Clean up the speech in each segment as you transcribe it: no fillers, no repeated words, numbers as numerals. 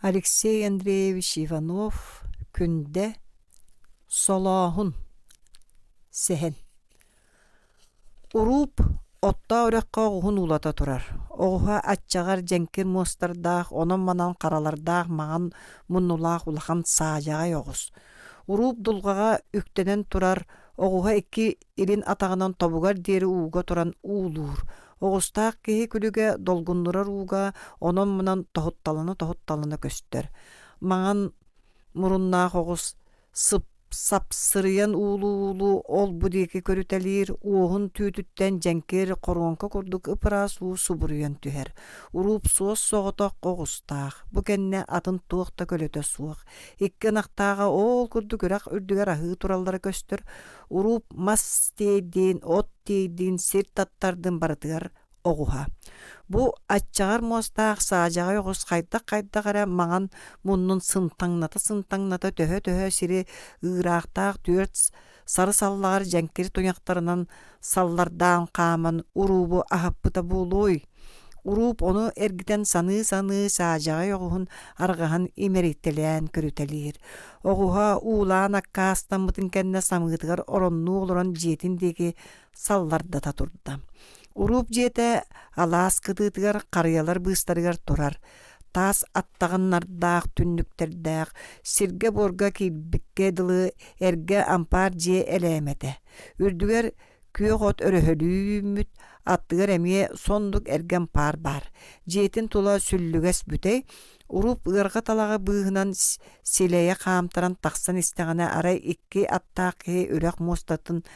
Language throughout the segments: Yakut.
Алексей Андреевич Иванов Күндэ Солооһун Сэһэн Урууп оттоох үрэххэ оҕуһун уулата турар. Оҕуһа аччаҕар дьэҥкир муостардаах, онон-манан харалардаах маҥан муннулаах улахан саадьаҕай оҕус. Урууп дулҕаҕа үктэнэн турар оҕуһа икки илин атаҕынан тобугар диэри ууга туран уулуур. Оҕустаах киһи күлүгэ долгуннурар ууга онон-манан тоһутталана-тоһутталана көстөр. Маҥан муруннаах оҕус сып сапсырыйан уулуу-уулуу ол-бу диэки көрүтэлиир, уоһун түүтүттэн дьэҥкир хоруоҥка курдук ып-ыраас уу субуруйан түһэр. Урууп суос-соҕотох оҕустаах, бу кэннэ атын туох да көлөтө суох. Икки ынахтааҕа оол курдук үрэх үрдүгэр аһыы тураллара көстөр. Урууп мас тиэйдиин, от тиэйдиин, сир таттардын барытыгар оҕуһа. Бу аччаҕар муостаах саадьаҕай оҕус хайдах-хайдах эрэ маҥан муннун сынтаҥната-сынтаҥната төһө-төһө сири ыыраахтаах түөрт сары саллаҕар дьэҥкир туйахтарынан саллардаан хааман уруубу аһаппыта буолуой? Урууп ону эргитэн саныы-саныы саадьаҕай оҕуһун арҕаһын имэрийтэлээн көрүтэлиир. Оҕуһа уулаан аккаастаммытын кэннэ самыытыгар ороннуу олорон дьиэтин диэки саллардата турда. Урууп дьиэтэ алаас кытыытыгар харыйалар быыстарыгар турар. Таас аттаҕыннардаах түннүктэрдээх, сиргэ-буорга киирбиккэ дылы эргэ ампаар дьиэ элээмэтэ. Үрдүгэр күөх от өрөһөлүү үүммүт, аттыгар эмиэ соннук эргэ ампаар баар. Дьиэтин тула сүллүгэс бүтэй, Урууп ыарҕа талаҕы быыһынан силэйэ хаамтаран тахсан истэҕинэ арай икки аттаах киһи үрэх муостатын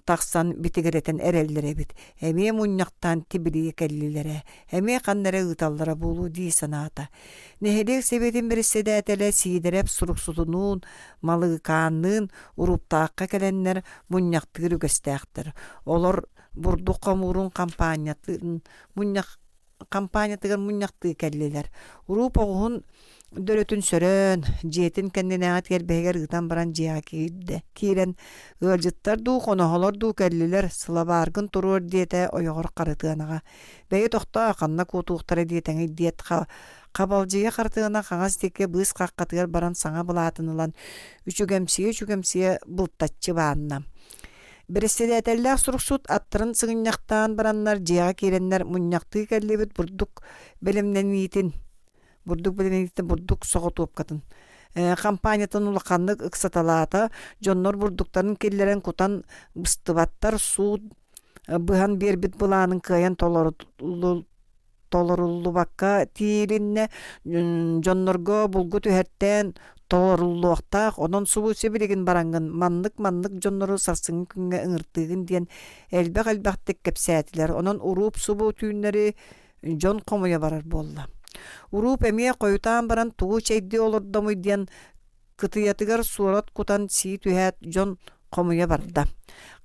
тахсан битигирэтэн эрэллэр эбит. Эмиэ мунньахтаан тибилигэ кэллилэрэ, эмиэ ханна эрэ ыыталлара буолуо дии санаата. Нэһилиэк сэбиэтин бэрэссэдээтэлэ Сиидэрэп суруксутунуун, Малыыкаанныын Уруптаахха кэлэннэр мунньахтыыр үгэстээхтэр. Олор бурдук хомуурун хампаанньатын мунньах хампаанньатыгар мунньахтыы кэллилэр. Урууп оҕуһун дөрөтүн сөрөөн, дьиэтин кэннинээҕи тиэрбэһигэр ыытан баран дьиэҕэ киирдэ. Киирэн, ыалдьыттар дуу, хоноһолор дуу кэллилэр, сылабааргын туруор диэтэ ойоҕор Харытыанаҕа. Бэйи тохтоо, ханна куотуохтара диэтэҥий диэт хабалдьыйа Харытыана хаҥас диэки быыс хаххатыгар баран саҥа былаатын ылан, үчүгэмсийэ-үчүгэмсийэ былтаччы баанна. Бэрэссэдээтэллээх суруксут аттарын сыгынньахтаан бараннар дьиэҕэ киирэннэр мунньахтыы кэллибит бурдук бэлэмнэниитин бурдук бэлэмнэниитин бурдук соҕотуопкатын хампаанньатын улаханнык ыксаталаата дьоннор бурдуктарын киллэрэн кутан быстыбаттар суут быһан биэрбит былаанын кыайан толоруллубакка тиийилиннэ, дьоннорго булгу түһэртээн толоруллуохтаах, онон субу сибилигин бараҥҥын маннык-маннык дьоннору сарсыҥҥы күҥҥэ ыҥыртыыгын диэн элбэх-элбэхтик кэпсээтилэр. Онон урууп субу түүннэри дьон хомуйа барар буолла. Урууп эмиэ хойутаан баран тугу чэйдии олордомуй диэн Кытыйатыгар суорат кутан сии түһээт, дьон хомуйа барда.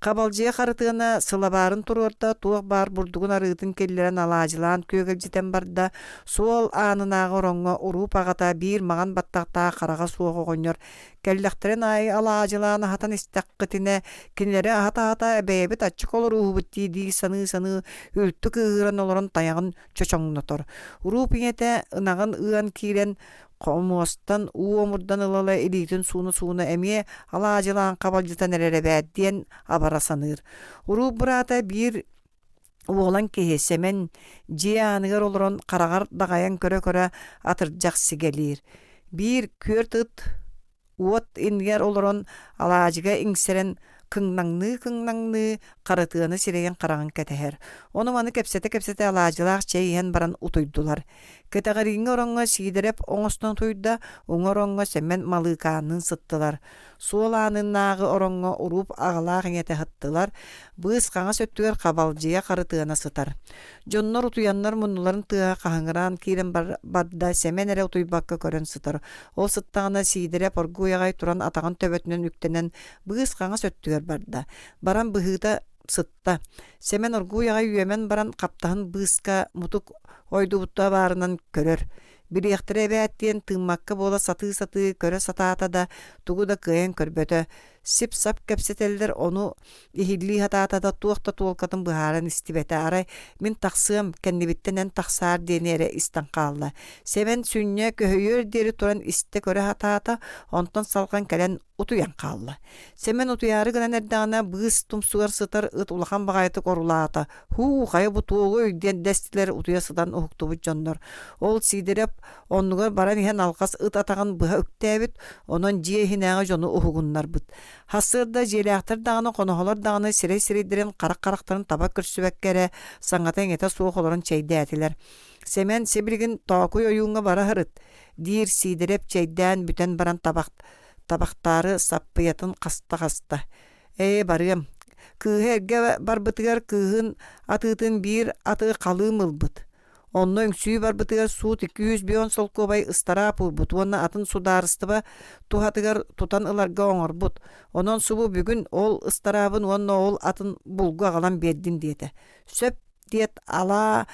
Хабалдьыйа Харытыана сылабаарын туруорда, туох баар бурдугун арыытын киллэрэн алаадьылаан күөгэлдьитэн барда. Суол аанынааҕы ороҥҥо урууп аҕата биир маҥан баттахтаах хараҕа суох оҕонньор кэллэхтэрин аайы алаадьылаан аһатан истэххитинэ, кинилэри аһата-аһата бэйэбит аччык олорууһубут дии-дии саныы-саныы үлтү кыыһыран олорон тайаҕын чочоҥнотор. Урууп ийэтэ ынаҕын ыан киирэн хомуостан уу омурдан ыла-ыла илиитин сууна-сууна эмиэ алаадьылаан хабалдьытан эрэр эбээт диэн абара саныыр. Урууп быраата биир уолан киһи Сэмэн дьиэ ааныгар олорон хараҕар даҕайан көрө-көрө атырдьах сигэлиир. Биир күөрт ыт Уот иннигэр олорон алаадьыга иҥсэрэн кыҥнаҥныы-кыҥнаҥныы Харытыана сирэйин-хараҕын кэтэһэр. Ону-маны кэпсэтэ-кэпсэтэ алаадьылаах чэй иһэн баран утуйдулар. Кэтэҕэрииҥҥэ ороҥҥо Сиидэрэп оҥостон утуйда, уҥа ороҥҥо Сэмэн Малыыкаанныын сыттылар. Суол аанынааҕы ороҥҥо Урууп аҕалаах ийэтэ сыттылар, быыс хаҥас өттүгэр Хабалдьыйа Харытыана сытар. Дьоннор утуйаннар муннуларын тыаһа хаһыҥыраан киирэн барда, Сэмэн эрэ утуйбакка көрөн сытар. Ол сыттаҕына Сиидэрэп оргууй аҕай туран атаҕын төбөтүнэн үктэнэн быыс хаҥас өттүгэр барда. Баран быһыыта сытта. Сэмэн оргууй аҕай үөмэн баран хаптаһын быыска мутук ойдубутта баарынан көрөр. Билиэхтэрэ эбээт диэн тыыммакка буола сатыы-сатыы көрө сатаата да тугу да кыайан көрбөтө. Сип-сап кэпсэтэллэр, ону иһиллии сатаата да туох да туолкатын быһааран истибэтэ. Арай мин тахсыам, кэннибиттэн эн тахсаар диэни эрэ истэн хаалла. Сэмэн сүнньэ көһүйүөр диэри туран истэ-көрө сатаата, онтон салҕан кэлэн утуйан хаалла. Сэмэн утуйаары гынан эрдэҕинэ быыс тумсугар сытар ыт улахан баҕайытык орулаата. «Һуу, хайа бу туоҕуй?» диэн дэстилэр утуйа сытан уһуктубут дьоннор. Ол Сиидэрэп оннугар баран иһэн алҕас ыт атаҕын быһа үктээбит, онон дьиэ иһинээҕи дьону уһугуннарбыт. Сарсыарда дьиэлээхтэр даҕаны, хоноһолор даҕаны сирэй-сирэйдэрин харах-харахтарын таба көрсүбэккэ эрэ саҥата-иҥэтэ суох олорон чэйдээтилэр. Сэмэн сибилигин Тоокуй ойууҥҥа бара сырыт, диир Сиидэрэп чэйдээн бүтэн баран табах табахтаары саппыйатын хаста-хаста. Ээ, барыам. Кыыһа эргэ барбытыгар кыыһын атыытын биир аты халыым ылбыт. Онно үҥсүү барбытыгар суут 250 солкуобай ыстараап уурбут уонна атын судаарыстыба туһатыгар тутан ыларга оҥорбут. Онон субу бүгүн ол ыстараабын уонна ол атын булгу аҕалан биэрдин диэтэ. Сөп диэт алаа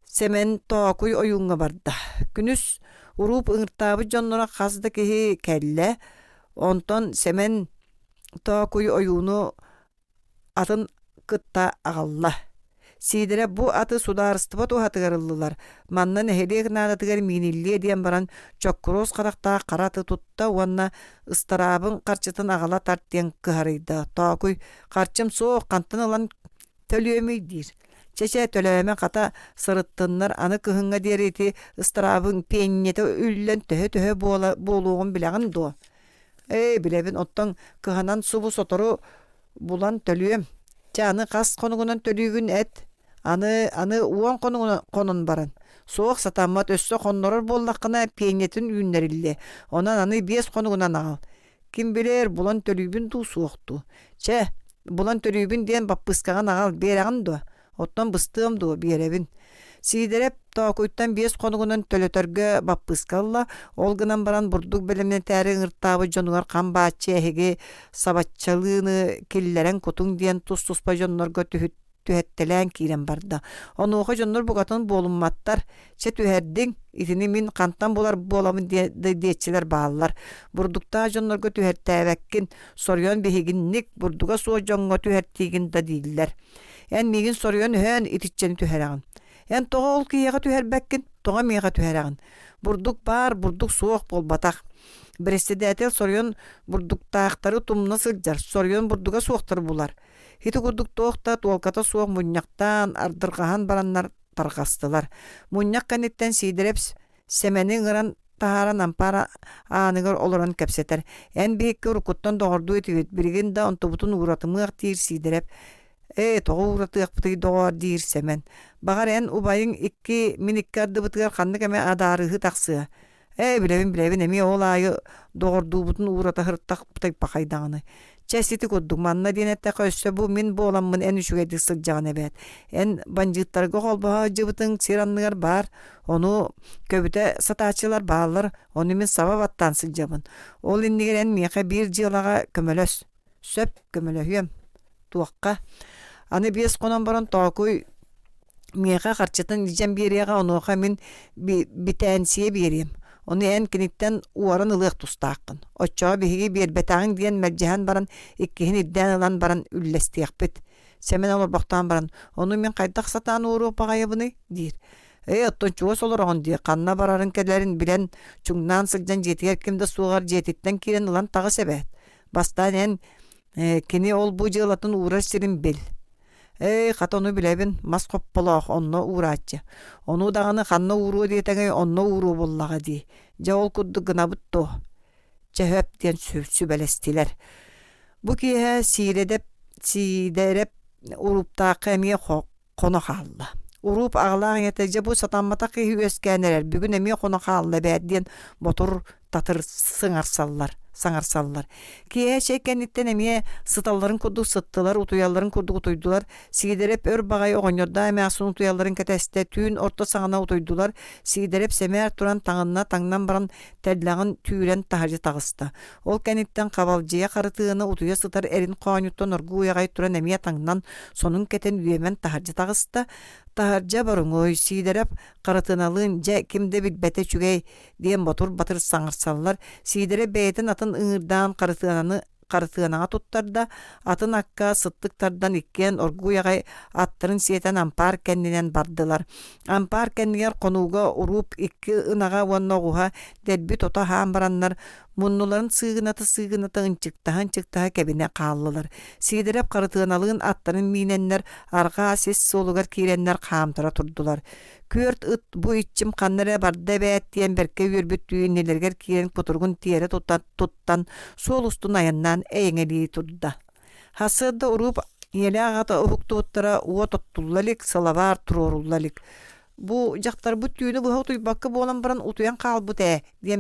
Сэмэн Тоокуй ойууҥҥа барда. Күнүс Урууп ыҥыртаабыт дьонноро хас да киһи кэллэ. Онтон Сэмэн Тоокуй ойууну атын кытта аҕалла. Сиидэрэ бу аты судаарыстыба туһатыгар ыллылар, манна нэһилиэк наадатыгар мииниллиэ диэн баран чоккуруос харахтаах хара аты тутта уонна ыстараабын харчытын аҕала тарт диэн кыһарыйда. Тоокуй харчым суох, хантан ылан төлүөмүй диир. Чэ-чэ төлөөмө хата сырыттыннар аны кыһыҥҥа диэри ити ыстараабыҥ пиэнньэтэ үллэн төһө-төһө буола буолуоҕун билэҕин дуо? Ээ, билэбин, оттон кыһанан субу сотору булан төлүөм. Чэ, аны хас хонугунан төлүүгүн эт. Аны, аны 10 хонугунан хонон баран. Суох сатаммат, өссө хоннорор буоллаххына пиэнньэтин үүннэриллиэ. Онон аны 5 хонугунан аҕал. Ким билэр, булан төлүүбүн дуу, суох дуу. Чэ, булан төлүүбүн диэн баппыыскаҕын аҕал, биэрэҕин дуо? Оттон быстыам дуо, биэрэбин. Сиидэрэп Тоокуйтан 5 хонугунан төлөтөргө баппыыска ылла, ол гынан баран бурдук бэлэмнэтээри ыҥыртаабыт дьонугар хам бааччы эһиги сабаччалыыны киллэрэн кутуҥ диэн тус-туспа дьоннорго түһэттэлээн киирэн барда. Онуоха дьоннор букатын буолумматтар. Чэ түһэрдиҥ, итини мин хантан булар буоламын диэччилэр бааллар. Бурдуктаах дьоннорго түһэртээбэккин, соруйан биһигинник бурдуга суох дьоҥҥо түһэртиигин да дииллэр. Эн миигин соруйан өһөөн итиччэни түһэрэҕин. Эн тоҕо ол киһиэхэ түһэрбэккин, тоҕо миэхэ түһэрэҕин? Бурдук баар, бурдук суох буолбатах. Бэрэссэдээтэл соруйан бурдуктаахтары тумна сылдьар, соруйан бурдуга суохтары булар. Ити курдук туох да туолката суох мунньахтаан, ардырҕаһан бараннар тарҕастылар. Мунньах кэнниттэн Сиидэрэп Сэмэни ыҥыран таһааран ампаар ааныгар олорон кэпсэтэр. Эн биһикки уруккуттан доҕордуу этибит, билигин да онтубутун ууратымыах диир Сиидэрэп. Ээ, тоҕо ууратыахпытый доҕоор диир Сэмэн. Баҕар эн убайыҥ икки, мин икки ардыбытыгар ханнык эмэ адаарыһыы тахсыа. Ээ, билэбин, билэбин, эмиэ ол аайы доҕордуубутун уурата сырыттахпытай пахай даҕаны. Чэ, сити курдук, манна диэн эттэххэ, өссө бу мин буоламмын эн үчүгэйдик сылдьаҕын эбээт. Эн бандьыыттарга холбоһо сылдьыбытыҥ сир анныгар баар, ону көбүтэ сатааччылар бааллар, ону мин саба баттаан сылдьабын. Ол иннигэр эн миэхэ биир дьыалаҕа көмөлөс. Сөп, көмөлөһүөм. Туохха? Аны 5 хонон баран Тоокуй миэхэ харчытын илдьэн биэриэҕэ, онуоха мин битээнсийэ биэриэм. Ону эн киниттэн уоран ылыах тустааххын. Оччоҕо биһиги биэрбэтэҕиҥ диэн мэлдьэһэн баран, иккиһин ирдээн ылан баран үллэстиэхпит. Сэмэн олорбохтоон баран, ону мин хайдах сатаан уоруох баҕайыбыный? диир. Ээ, оттон чугас олороҕун дии, ханна барарын-кэлэрин билэн, чуҥнаан сылдьан дьиэтигэр ким да суоҕар дьиэтиттэн киирэн ылан таҕыс эбээт. Бастаан эн кини ол-бу дьыалатын уурар сирин бил. Ээ, хата ону билэбин, мас хопполоох, онно уурааччы. Ону даҕаны ханна ууруо диэтэҥий, онно ууруо буоллаҕа дии. Дьэ ол курдук гынабыт дуо? Чэ сөп диэн сүбэлэстилэр. Бу киэһэ Сиирэдэп Сиидэрэп Урууптаахха эмиэ хоно хаалла. Урууп аҕалаах ийэтэ дьэ бу сатамматах киһи үөскээн эрэр, бүгүн эмиэ хоно хаалла эбээт диэн ботур татыр сыҥарсаллар, саҥарсаллар. Киэһэ чэй кэнниттэн эмиэ сыталларын курдук сыттылар, утуйалларын курдук утуйдулар. Сиидэрэп өр баҕайы оҕонньордоох эмээхсин утуйалларын кэтэстэ, түүн орто саҕана утуйдулар. Сиидэрэп сэмээр туран таҥынна, таҥнан баран тэллэҕин түүрэн таһырдьа таҕыста. Ол кэнниттэн хабалдьыйа харытыаны утуйа сытар эрин хоонньуттан оргууй аҕай туран эмиэ таҥнан, сонун кэтэн үөмэн таһырдьа таҕыста. Таһырдьа боруҥуй, Сиидэрэп Харатыналыын дьэ ким да билбэтэ үчүгэй диэн ботур-батыр саҥарсаллар. Сиидэрэп бэйэтин атын ыҥыырдаан Харытыананы Харытыанаҕа туттарда, атын акка сыттык тардан иккиэн оргууй аҕай аттарын сиэтэн ампаар кэннинэн бардылар. Ампаар кэннигэр хонууга Урууп икки ынаҕа уонна оҕуһа дэлби тото аһаан бараннар, муннуларын сыыгыната-сыыгыната ынчыктаһа-ынчыктаһа кэбинэ хааллылар. Сиидэрэп Харытыаналыын аттарын миинэннэр арҕаа сис суолугар киирэннэр хаамтара турдулар. Күөрт ыт бу иччим ханна эрэ барда эбээт диэн бэркэ үөрбүттүү иннилэригэр киирэн кутуругун тиэрэ туттан суол устун айаннаан эйэҥэлии турда. Сарсыарда Урууп ийэлээх аҕата уһуктубуттара уот оттулла илик, сылабаар туруорулла илик. Бу дьахтарбыт түүнү быһа утуйбакка буолан баран утуйан хаалбыт ээ диэн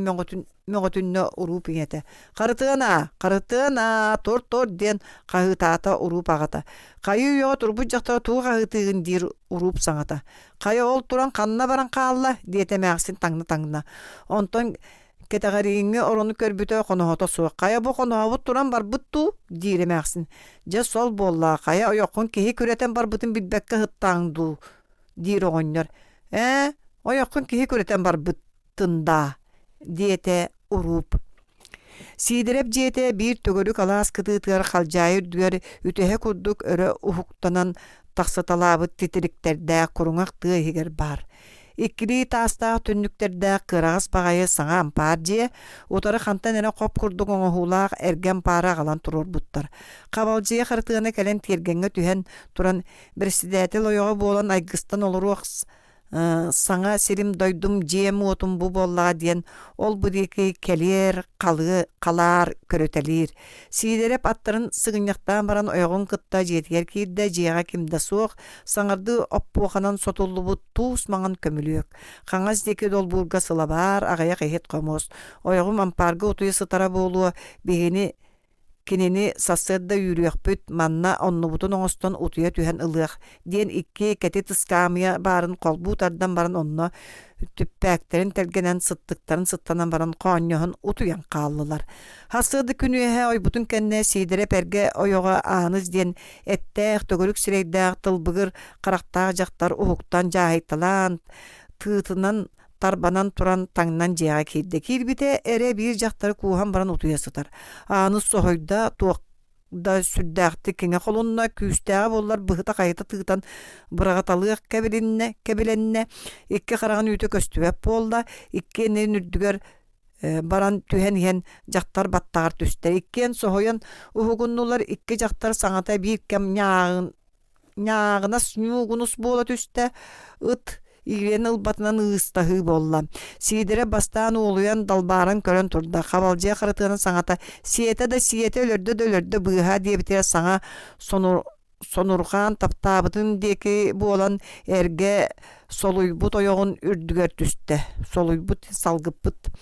мөҕүтүннэ Урууп ийэтэ. Харытыана, Харытыана, тур-тур диэн хаһыытаата Урууп аҕата. Хайыы-үйэҕэ турбут дьахтара тугу хаһыытыыгын диир Урууп саҥата. Хайа ол туран ханна баран хаалла диэтэ эмээхсин таҥна-таҥна. Онтон кэтэҕэрииҥҥэ орону көрбүтэ хоноһото суох. Хайа бу хоноһобут туран барбыт дуу диир эмээхсин. Дьэ сол буоллаа, хайа ойоххун киһи күрэтэн барбытын билбэккэ ыһыктааҥ дуу диир оҕонньор. Ээ, ойоххун киһи күрэтэн барбыттын даа, диэтэ Урууп. Сиидэрэп дьиэтэ биир төгүрүк алаас кытыытыгар халдьаайы үрдүгэр үтэһэ курдук өрө уһуктанан тахсыталаабыт титириктэрдээх куруҥах тыа иһигэр баар. Иккилии таастаах түннүктэрдээх кыараҕас баҕайы саҥа ампаар дьиэ, утары хантан эрэ хоп курдук оҥоһуулаах эргэ ампаары аҕалан туруорбуттар. Хабалдьыйа Харытыана кэлэн тиэргэҥҥэ түһэн туран Председатель ойоҕо буолан айгыстан олоруох саҥа сирим-дойдум, дьиэм-уотум бу буоллаҕа диэн ол-бу диэки кэлиэр, халыа, халаар көрүтэлиир. Сиидэрэп аттарын сыгынньахтаан баран ойоҕун кытта дьиэтигэр киирдэ, дьиэҕэ ким да суох, саҥардыы оппуоханан сотуллубут туус маҥан көмүлүөк. Хаҥас диэки долбуурга сылабаар, аҕыйах иһит хомус. Ойоҕум ампаарга утуйа сытара буолуо, биһини Кинини сарсыарда үүрүөхпүт, манна оннубутун оҥостон утуйа түһэн ылыах диэн икки кэтит ыскаамыйа баарын холбуу тардан баран онно түппээктэрин тэлгэнэн сыттыктарын сыттанан баран хоонньоһон утуйан хааллылар. Сарсыарда күн үөһэ ойбутун кэннэ Сиидэрэп эргэ ойоҕо Ааныс диэн эттээх, төгүрүк сирэйдээх, тылбыгыр харахтаах дьахтар уһуктан дьааһыйталаан, тыытынан тарбанан туран таҥнан дьиэҕэ киирдэ. Киирбитэ эрэ биир дьахтары кууһан баран утуйа сытар. Ааныс соһуйда, туох да сүрдээхтик киҥэ холунна, күүстээҕэ буоллар быһыта-хайыта тыытан быраҕыталыах кэбилиннэ, кэбилэннэ, икки хараҕын үүтэ көстүбэт буолла, иккиэннэрин үрдүгэр баран түһэн иһэн дьахтар баттаҕар түстэ. Иккиэн соһуйан уһугуннулар, икки дьахтар саҥата биир кэм ньааҕын ньааҕынас ньуугунус буола түстэ, ыт иирэн ылбатынан ыыстаһыы буолла. Сиидэрэ бастаан уолуйан далбааран көрөн турда. Хабалдьыйа Харытыана саҥата «Сиэтэ да сиэтэ, өлөрдө да өлөрдө быыһаа» диэбитигэр саҥа сонурҕаан таптаабытын диэки буолан эргэ солуйбут ойоҕун үрдүгэр түстэ. Солуйбут, салгыппыт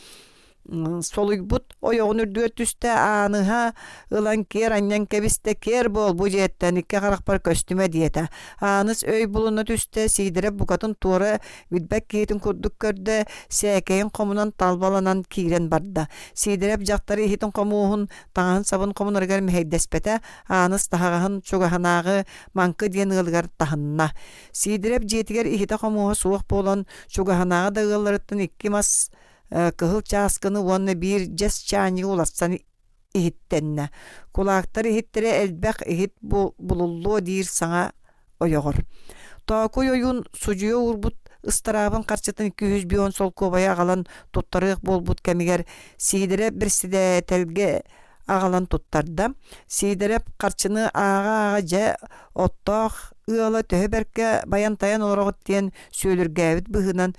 Солуйбут ойоҕун үрдүгэр түстэ, Ааныһа ылан киэр анньан кэбистэ, «Киэр буол, бу дьиэттэн икки харахпар көстүмэ» диэтэ. Ааныс өй булуна түстэ, Сиидэрэп букатын туора билбэт киһитин курдук көрдө, сээкэйин хомунан талбаланан киирэн барда. Сиидэрэп дьахтар иһитин хомуоһун, таҥаһын-сабын хомунарыгар мэһэйдэспэтэ, Ааныс таһаҕаһын чугаһынааҕы Маҥкы диэн ыалыгар таһынна. Сиидэрэп дьиэтигэр иһитэ-хомуоһа суох буолан, чугаһынааҕы да ыалларыттан икки мас кыһыл чааскыны уонна биир дьэс чаанньыгы уларсан иһиттэннэ. Кулаактар иһиттэрэ элбэх иһит булуллуо диир саҥа ойоҕор. Тоокуй ойуун судьуйа уурбут ыстараабын харчытын 250 солкуобайы аҕалан туттарыах буолбут кэмигэр Сиидэрэ бирсидээтэлгэ аҕалан туттарда. Сиидэрэп харчыны ааҕа-ааҕа дьэ оттоох ыала төһө бэркэ байан-тайан олороҕут диэн сүөлүргээбит быһыынан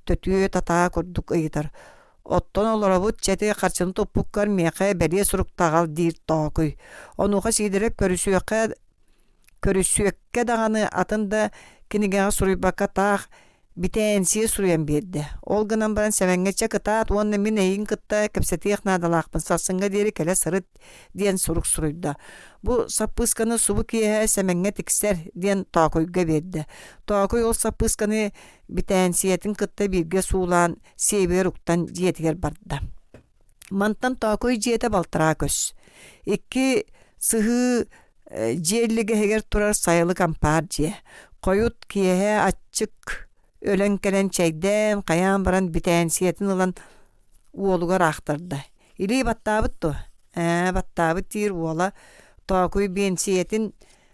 төтүө-татаа курдук ыйытар. Оттон олоробут чэти харчыны туппуккар миэхэ бэлиэ сурукта аҕал диир Тоокуй. Онуоха Сиидэрэп көрүсүөххэ көрүсүөккэ даҕаны атын да кинигэҕэ суруйбакка таах бүтээнсийэ суруйан биэрдэ. Ол гынан баран Сэмэҥҥэ чэ кытаат уонна мин эйигин кытта кэпсэтиэх наадалаахпын сарсыҥҥа диэри кэлэ сырыт диэн сурук суруйда. Бу саппыысканы субу киэһэ Сэмэҥҥэ тиксэр диэн Тоокуйга биэрдэ. Тоокуй ол саппыысканы бүтээнсийэтин кытта бииргэ суулаан сиэбигэр уктан дьиэтигэр барда. Мантан Тоокуй дьиэтэ балтараа көс. Икки сыһыы дьиэ иллэгэһигэр турар сайылык ампаар дьиэ. Хойут киэһэ аччык өлөн кэлэн чэйдээн, хайаан баран бүтээнсийэтин ылан уолугар аахтарда. Илии баттаабыт дуо? Ээ, баттаабыт диир уола Тоокуй биэнсийэтин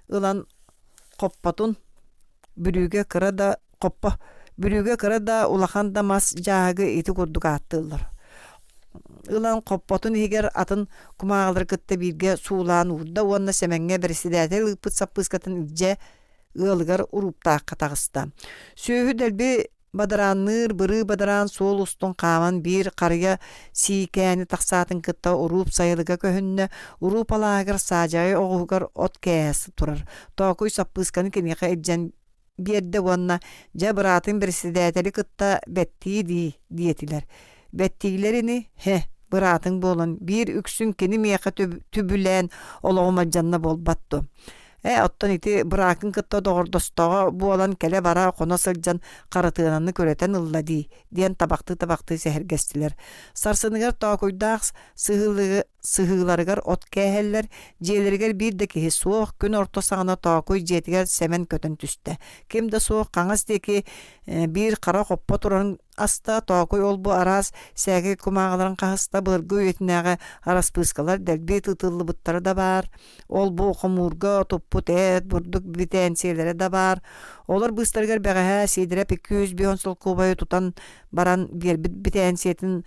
ылан хоппотун Бүлүүгэ кыра да хоппо Бүлүүгэ кыра да улахан да мас дьааһыгы ити курдук ааттыыллар. Ылан хоппотун иһигэр атын кумааҕылары кытта бииргэ суулаан уурда уонна Сэмэҥҥэ бэрэссэдээтэл ыыппыт саппыыскатын илдьэ ыалыгар Урууптаахха таҕыста. Сүөһү дэлби Бадараанныыр бырыы бадараан суол устун хааман биир харыйа сиикээни тахсаатын кытта Урууп сайылыга көһүннэ, Урууп алааһыгар саадьайы оҕуһугар от кээһэ турар. Тоокуй саппыысканы киниэхэ илдьэн биэрдэ уонна «Дьэ, быраатым бэрэссэдээтэли кытта бэттии дии» диэтилэр. Бэттиилэр ини, һэ, быраатыҥ буолан, биир үксүн кини миэхэ түбүлээн олоҕум алдьанна буолбат дуо? Ээ, оттон ити быраакын кытта доҕордостоҕо буолан кэлэ-бара хоно сылдьан харатыананы күрэтэн ылла дии, диэн табахтыы-табахтыы сэһэргэстилэр. Сарсыныгар тоокуйдаах сыһыыларыгар от кээһэллэр, дьиэлэригэр биир да киһи суох, күн орто саҕана тоокуй дьиэтигэр Сэмэн көтөн түстэ. Ким да суох хаҥас диэки биир хара хоппо турарын аста, тоокуй ол-бу араас сээкэй кумааҕыларын хаһыста, былыргы үйэтинээҕи араспыыскалар дэлби тыытыллыбыттара да баар. Ол-бу хомуурга туппут эт, бурдук бүтээнсийэлэрэ да баар. Олор быыстарыгар бэҕэһээ Сиидэрэп 250 солкуобайы тутан баран биэрбит бүтээнсийэтин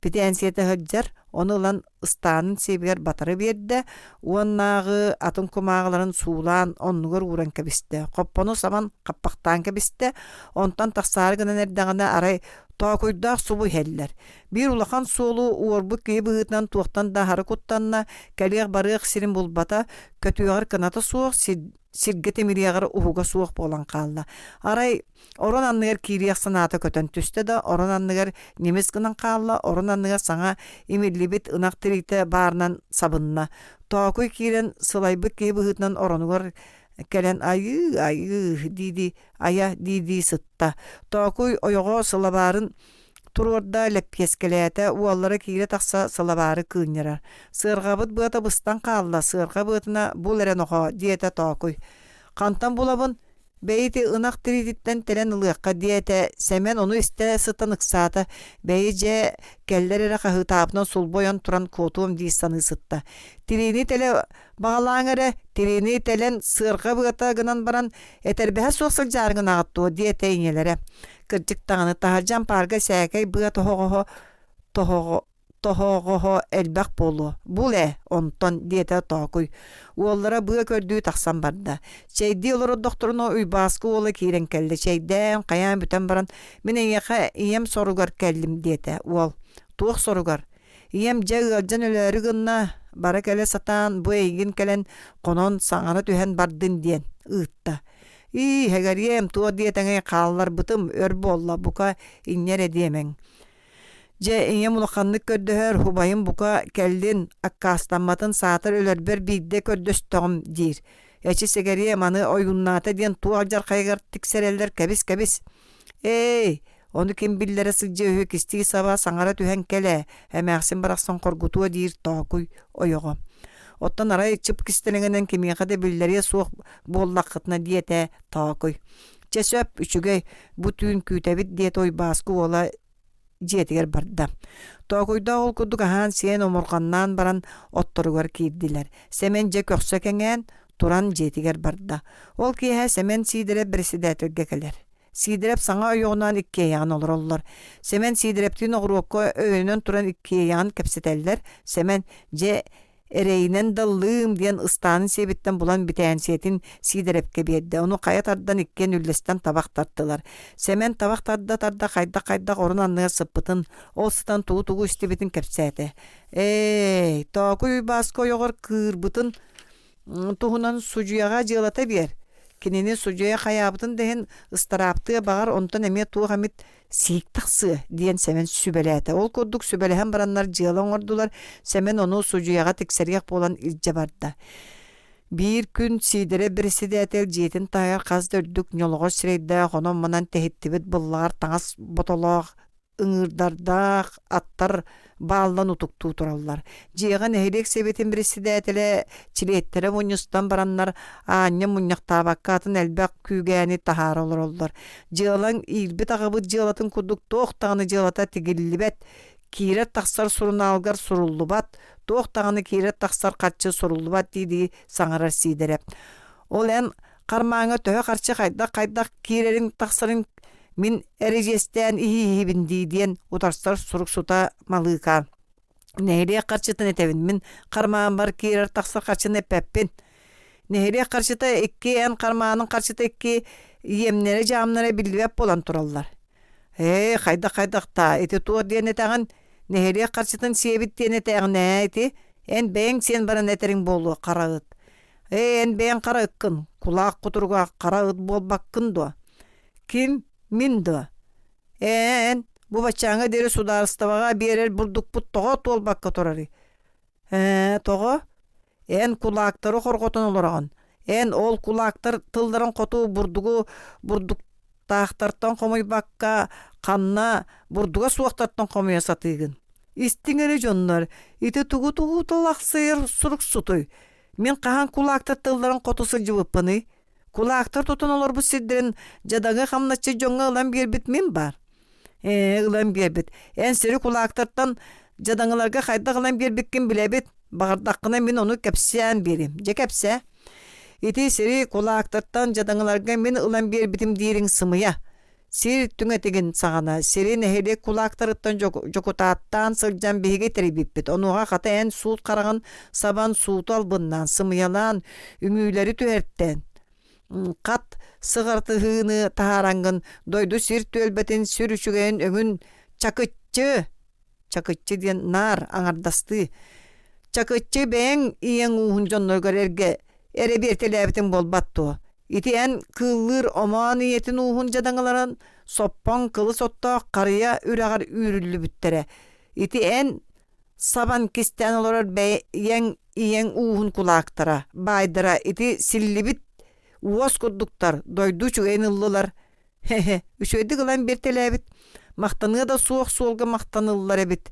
бүтээнсийэтэ сылдьар, ону ылан ыстаанын сиэбигэр батары биэрдэ, уоннааҕы атын кумааҕыларын суулаан оннугар ууран кэбистэ, хоппону сабан хаппахтаан кэбистэ, онтон тахсаары гынан эрдэҕинэ арай тоокуйдаах субу иһэллэр. Биир улахан суолу уорбут киһи быһыытынан туохтан да аһары куттанна, кэлиэх-барыах сирин булбата, көтүөҕэр кыната суох, сиргэ тимириэҕэр уһуга суох буолан хаалла. Арай орон анныгар киириэх санаата көтөн түстэ да, орон анныгар ньимис гынан хаалла, орон анныгар саҥа имиллибит ынах тириитэ баарынан сабынна. Тоокуй киирэн сылайбыт киһи быһыытынан оронугар кэлэн айыы, айыы дии-дии, айа дии-дии сытта. Тоокуй ойоҕо сылабаарын Туруорда, лэппиэскэлээтэ, уоллара киирэ-тахса сылабаары кыынньарар. «Сыарҕабыт быата быстан хаалла, сыарҕа быатына бул эрэ нохоо» диэтэ Тоокуй. «Хантан булабын? Бэйи ити ынах тириититтэн тэлэн ылыахха» диэтэ Сэмэн ону истэ сытан ыксаата. Бэйи дьэ, кэллэр эрэ хаһыытаабытынан сулбу ойон туран куотуом дии саныы сытта. Тириини тэлэ баҕалааҥ эрэ, тириини тэлэн сыарҕа быата гынан баран этэрбэһэ суох сылдьаары гынаҕыт дуо диэтэ ийэлэрэ. Кырдьык даҕаны, таһырдьа ампаарга сээкэй быа тоһоҕоһо тоһоҕо тоһоҕоһо элбэх буолуо. Бул ээ, онтон, диэтэ Тоокуй. Уоллара быа көрдүү тахсан барда. Чэйдии олордохторуна Уйбааскы уола киирэн кэллэ. Чэйдээн, хайаан бүтэн баран, мин эйиэхэ ийэм соругар кэллим диэтэ уол. Туох соругар? Ийэм дьэ ыалдьан өлөөрү гынна, бара-кэлэ сатаан бу эйигин кэлэн хонон саҥара түһэн бардын диэн ыытта. Ии, эгэриэм, туох диэтэҥий хаалларбытым өр буолла, бука инньэ эрэ диэмэҥ. Дьэ, ийэм улаханнык көрдөһөр, убайым бука кэллин, аккаастамматын саатар өлөрбөр биирдэ көрдөстөҕүм диир. Эчи сэгэриэм аны ойууннаата диэн туох алдьархайыгар тиксэрэллэр кэбис-кэбис. Ээй, ону ким биллэрэ сылдьыа үһү кистии саба саҥара түһэн кэл ээ, эмээхсин барахсан хоргутуо диир тоокуй ойоҕо. Оттон арай чып кистэлэҥинэн кимиэхэ да биллэриэ суох буоллаххытына диэтэ Тоокуй. Чэ сөп, үчүгэй, бу түүн күүтэбит диэтэ Уйбааскы уола дьиэтигэр барда. Тоокуйдаах ол курдук аһаан-сиэн омурҕаннаан баран отторугар киирдилэр. Сэмэн дьэ көхсө кэҥээн, туран дьиэтигэр барда. Ол киэһэ Сэмэн Сиидэрэп бэрэссэдээтэлгэ кэлэр. Сиидэрэп саҥа ойоҕунаан иккиэйэҕин олороллор. Сэмэн Сиидэрэптиин оҕуруокка өйөнөн туран иккиэйэҕин кэпсэтэллэр. Сэмэн, дьэ, эрэйинэн да ыллыым диэн ыстаанын сиэбиттэн булан бүтээнсийэтин Сиидэрэпкэ биэрдэ. Ону хайа тардан иккиэн үллэстэн табах тартылар. Сэмэн табах тарда-тарда хайдах-хайдах орун анныгар сыппытын, ол сытан тугу-тугу истибитин кэпсээтэ. Ээй, Тоокуй Уйбааскы ойоҕор кыырбытын туһунан судьуйаҕа дьыалата биэр. Кинини судьуйа хайаабытын да иһин ыстарааптыа баҕар онтон эмиэ туох эмит сиик тахсыа диэн Сэмэн сүбэлээтэ. Ол курдук сүбэлэһэн бараннар дьыала оҥордулар. Сэмэн ону судьуйаҕа тиксэриэх буолан илдьэ барда. Биир күн Сиидэрэп бэрэссэдээтэл дьиэтин таһыгар хас да үрдүк ньолоҕос сирэйдээх онон-манан тэһиттибит быллаҕар таҥас ботолоох ыҥыырдардаах аттар бааллан утуктуу тураллар. Дьиэҕэ нэһилиэк сэбиэтин бэрэссэдээтэлэ чилиэттэрэ мунньустан бараннар аанньа мунньахтаабакка атын элбэх күүгээни таһаара олороллор. Дьыалаҥ иирбит аҕабыт дьыалатын курдук туох даҕаны дьыалата тигиллибэт. Киирэр-тахсар сурунаалгар суруллубат, туох даҕаны киирэр-тахсар харчы суруллубат дии-дии саҥарар Сиидэрэп. Ол эн хармааҥҥа төһө харчы хайдах-хайдах киирэрин-тахсарын мин эридьиэстээн иһииһибин дии диэн утарсар суруксута Малыыкаан. Нэһилиэк харчытын этэбин, мин хармааммар киирэр-тахсар харчыны эппэппин. Нэһилиэк харчыта икки, эн хармааныҥ харчыта икки, иэмнэрэ-дьаамнара биллибэт буолан тураллар. Ээ, хайдах-хайдах даа, ити туох диэн этэҕин? Нэһилиэк харчытын сиэбит диэн этэҕин ээ ити? Эн бэйэҥ сиэн баран этэриҥ буолуо, хара ыт. Ээ, эн бэйэҥ хара ыккын, кулаах кутуруга хара ыт буолбаккын дуо? Ким? Мин дуо? Ээ, эн бу баччааҥҥа диэри судаарыстыбаҕа биэрэр бурдукпут тоҕо туолбакка турарый? Ээ, тоҕо? Эн кулаактары хорҕотон олороҕун. Эн ол кулаактар тылларын хоту бурдугу бурдуктаахтартан хомуйбакка, ханна бурдуга суохтартан хомуйа сатыыгын. Истиҥ эрэ дьоннор, ити тугу-тугу тылахсыйар суруксутуй? Мин хаһан кулаактар тылларын хоту сылдьыбыппыный? Кулаактар тутан олорбут сирдэрин дьадаҥы хамначчы дьоҥҥо ылан биэрбит мин баар. Ээ, ылан биэрбит. Эн сири кулаактартан дьадаҥыларга хайдах ылан биэрбиккин билэбит. Баҕардаххына мин ону кэпсээн биэриэм. Дьэ кэпсээ. Ити сири кулаактартан дьадаҥыларга мин ылан биэрбитим диириҥ сымыйа. Сир түҥэтигин саҕана сири нэһилиэк кулаактарыттан дьокутааттаан сылдьан биһиги тэрийбиппит. Онуоха хата эн суут хараҕын сабан сууту албыннаан, сымыйалаан, үҥүүлэри түһэртэн хат сыҕартыһыыны таһаараҥҥын дойду сир түөлбэтин сүр үчүгэйин өҥүн чакыччы чакыччы диэн наар аҥардастыы чакыччы бэйэҥ ийэҥ ууһун дьонноругар эргэ эрэ биэртэлээбитиҥ буолбат дуо Ити эн кыыллыыр омоон ийэтин ууһун дьадаҥыларын соппоҥ кылыс оттоох харыйа үрэҕэр үүрүллүбүттэрэ. Ити эн сабан кистээн олорор бэйэҥ ийэҥ ууһун кулаактара, баайдара ити силлибит уос курдуктар дойду үчүгэйин ыллылар. Хе-хе, үчүгэйдик ылан биэртэлээбит. Махтаныа да суох суолга махтаныллар эбит.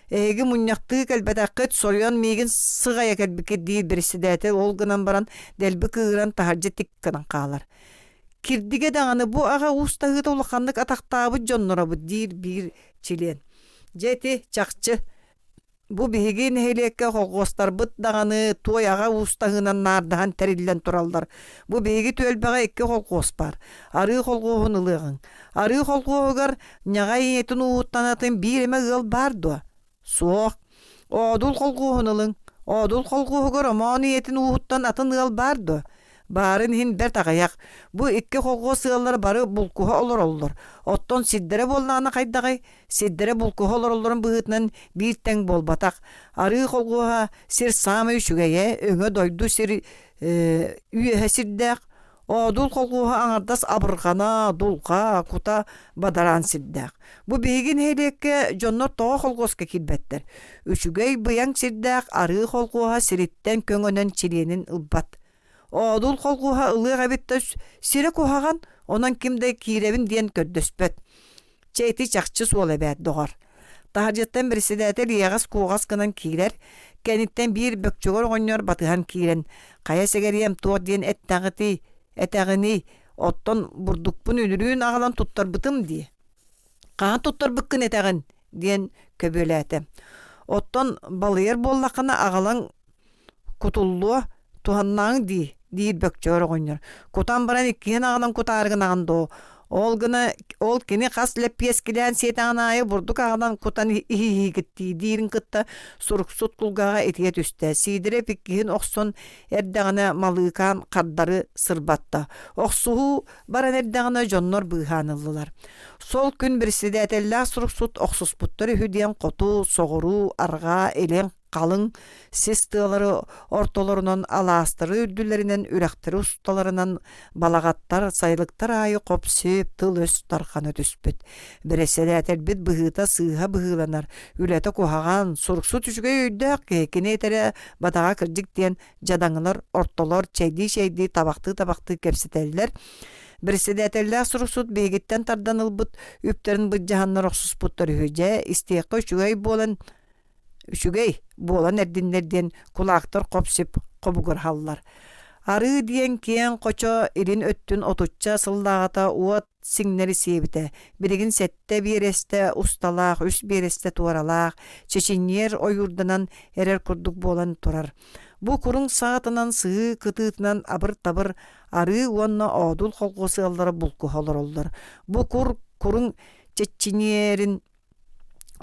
Эһиги мунньахтыы кэлбэтэххит, соруйан миигин сыҕайа кэлбиккит диир бэрэссэдээтэл ол гынан баран дэлби кыыһыран таһырдьа тик гынан хаалар. Кирдигэ даҕаны бу аҕа уустаһыыта улаханнык атахтаабыт дьонноробут диир биир чилиэн. Дьэ ити чахчы Бу биһиги нэһилиэккэ колхуостарбыт даҕаны туой аҕа уустаһыынан наардаһан тэриллэн тураллар. Бу биһиги түөлбэҕэ икки колхуос баар. Арыы колхуоһун ылыаҕыҥ. Арыы колхуоһугар ньаҕай ийэтин ууһуттан атын биир эмэ ыал баар дуо? Суох. Оодул колхуоһун ылыҥ. Оодул колхуоһугар омоон ийэтин ууһуттан атын ыал баар дуо? Баарын иһин бэрт аҕыйах. Бу икки колхуос ыаллара бары булкуһа олороллор. Оттон сирдэрэ буоллаҕына хайдаҕый? Сирдэрэ булкуһа олороллорун быһыытынан биир тэҥ буолбатах. Арыы холхуоһа сир саамай үчүгэйэ, өҥө дойду сир үөһэ сирдээх, Оодул холхуоһа аҥардас абырҕана, дулҕа, кута бадараан сирдээх. Бу биһиги нэһилиэккэ дьоннор тоҕо холхуоска киирбэттэр? Үчүгэй быйаҥ сирдээх арыы холхуоһа сириттэн көҥөнөн чилиэнин ылбат. Оодул холхуоһа ылыах эбит да сирэ куһаҕан, онон ким да киирэбин диэн көрдөспөт. Чэ ити чахчы суол эбээт, доҕор. Таһырдьаттан бэрэссэдээтэл иэҕэс-куоҕас гынан киирэр, кэнниттэн биир бөкчөгөр оҕонньор батыһан киирэн, «Хайа сэгэриэм туох диэн эттэҕитий, этэҕиний, оттон бурдукпун үнүрүүн аҕалан туттарбытым дии». «Хаһан туттарбыккын этэҕин?» диэн көбүөлээтэ. «Оттон балыйар буоллаххына аҕалан кутуллуо, туһаннааҥ дии, диир Бөкчөөр оҕонньор. Кутан баран иккиһин аҕалан кутаары гынаҕын доо. Ол гына ол кини хас лэппиэскилээн сиэтэҕин аайы бурдук аҕалан кутан иһииһигит дии диирин кытта суруксут кулгааҕа итийэ түстэ. Сиидэрэп иккиһин охсон эрдэҕинэ Малыыкаан хардары сырбатта. Охсуһуу баран эрдэҕинэ дьоннор быыһаан ыллылар. Сол күн председателлээх суруксут охсуспуттар үһү диэн хоту, соҕуруу, арҕаа, илин халыҥ сис тыалары ортолорунан алаастары үрдүлэринэн үрэхтэри усталарынан балаҕаттар сайылыктар аайы хоп-сип тыл-өс тархана түспүт бэрэссэдээтэлбит быһыыта сыыһа быһыыланар үлэтэ куһаҕан суруксут үчүгэй өйдөөх киһи кини этэрэ бадаҕа кырдьык диэн дьадаҥылар ортолор чэйдии-чэйдии табахтыы-табахтыы кэпсэтэллэр Бэрэссэдээтэллээх суруксут биһигиттэн тардан ылбыт үптэрин былдьаһаннар охсуспуттар үһү дьэ истиэххэ үчүгэй буолан Үчүгэй, буолан эрдиннэр диэн кулаактар хоп-сип хобугураһаллар. Арыы диэн киэҥ хочо илин өттүн отучча сыллааҕыта уот сиҥнэри сиэбитэ. Билигин сэттэ биэрэстэ усталаах, үс биэрэстэ туоралаах, чэчиньиэр ойуурданан эрэр курдук буолан турар. Бу куруҥ саҕатынан сыһыы кытыытынан абыр-табыр арыы уонна оодул холхуос ыаллара булкуһа олороллор. Бу кур куруҥ чэччиниэрин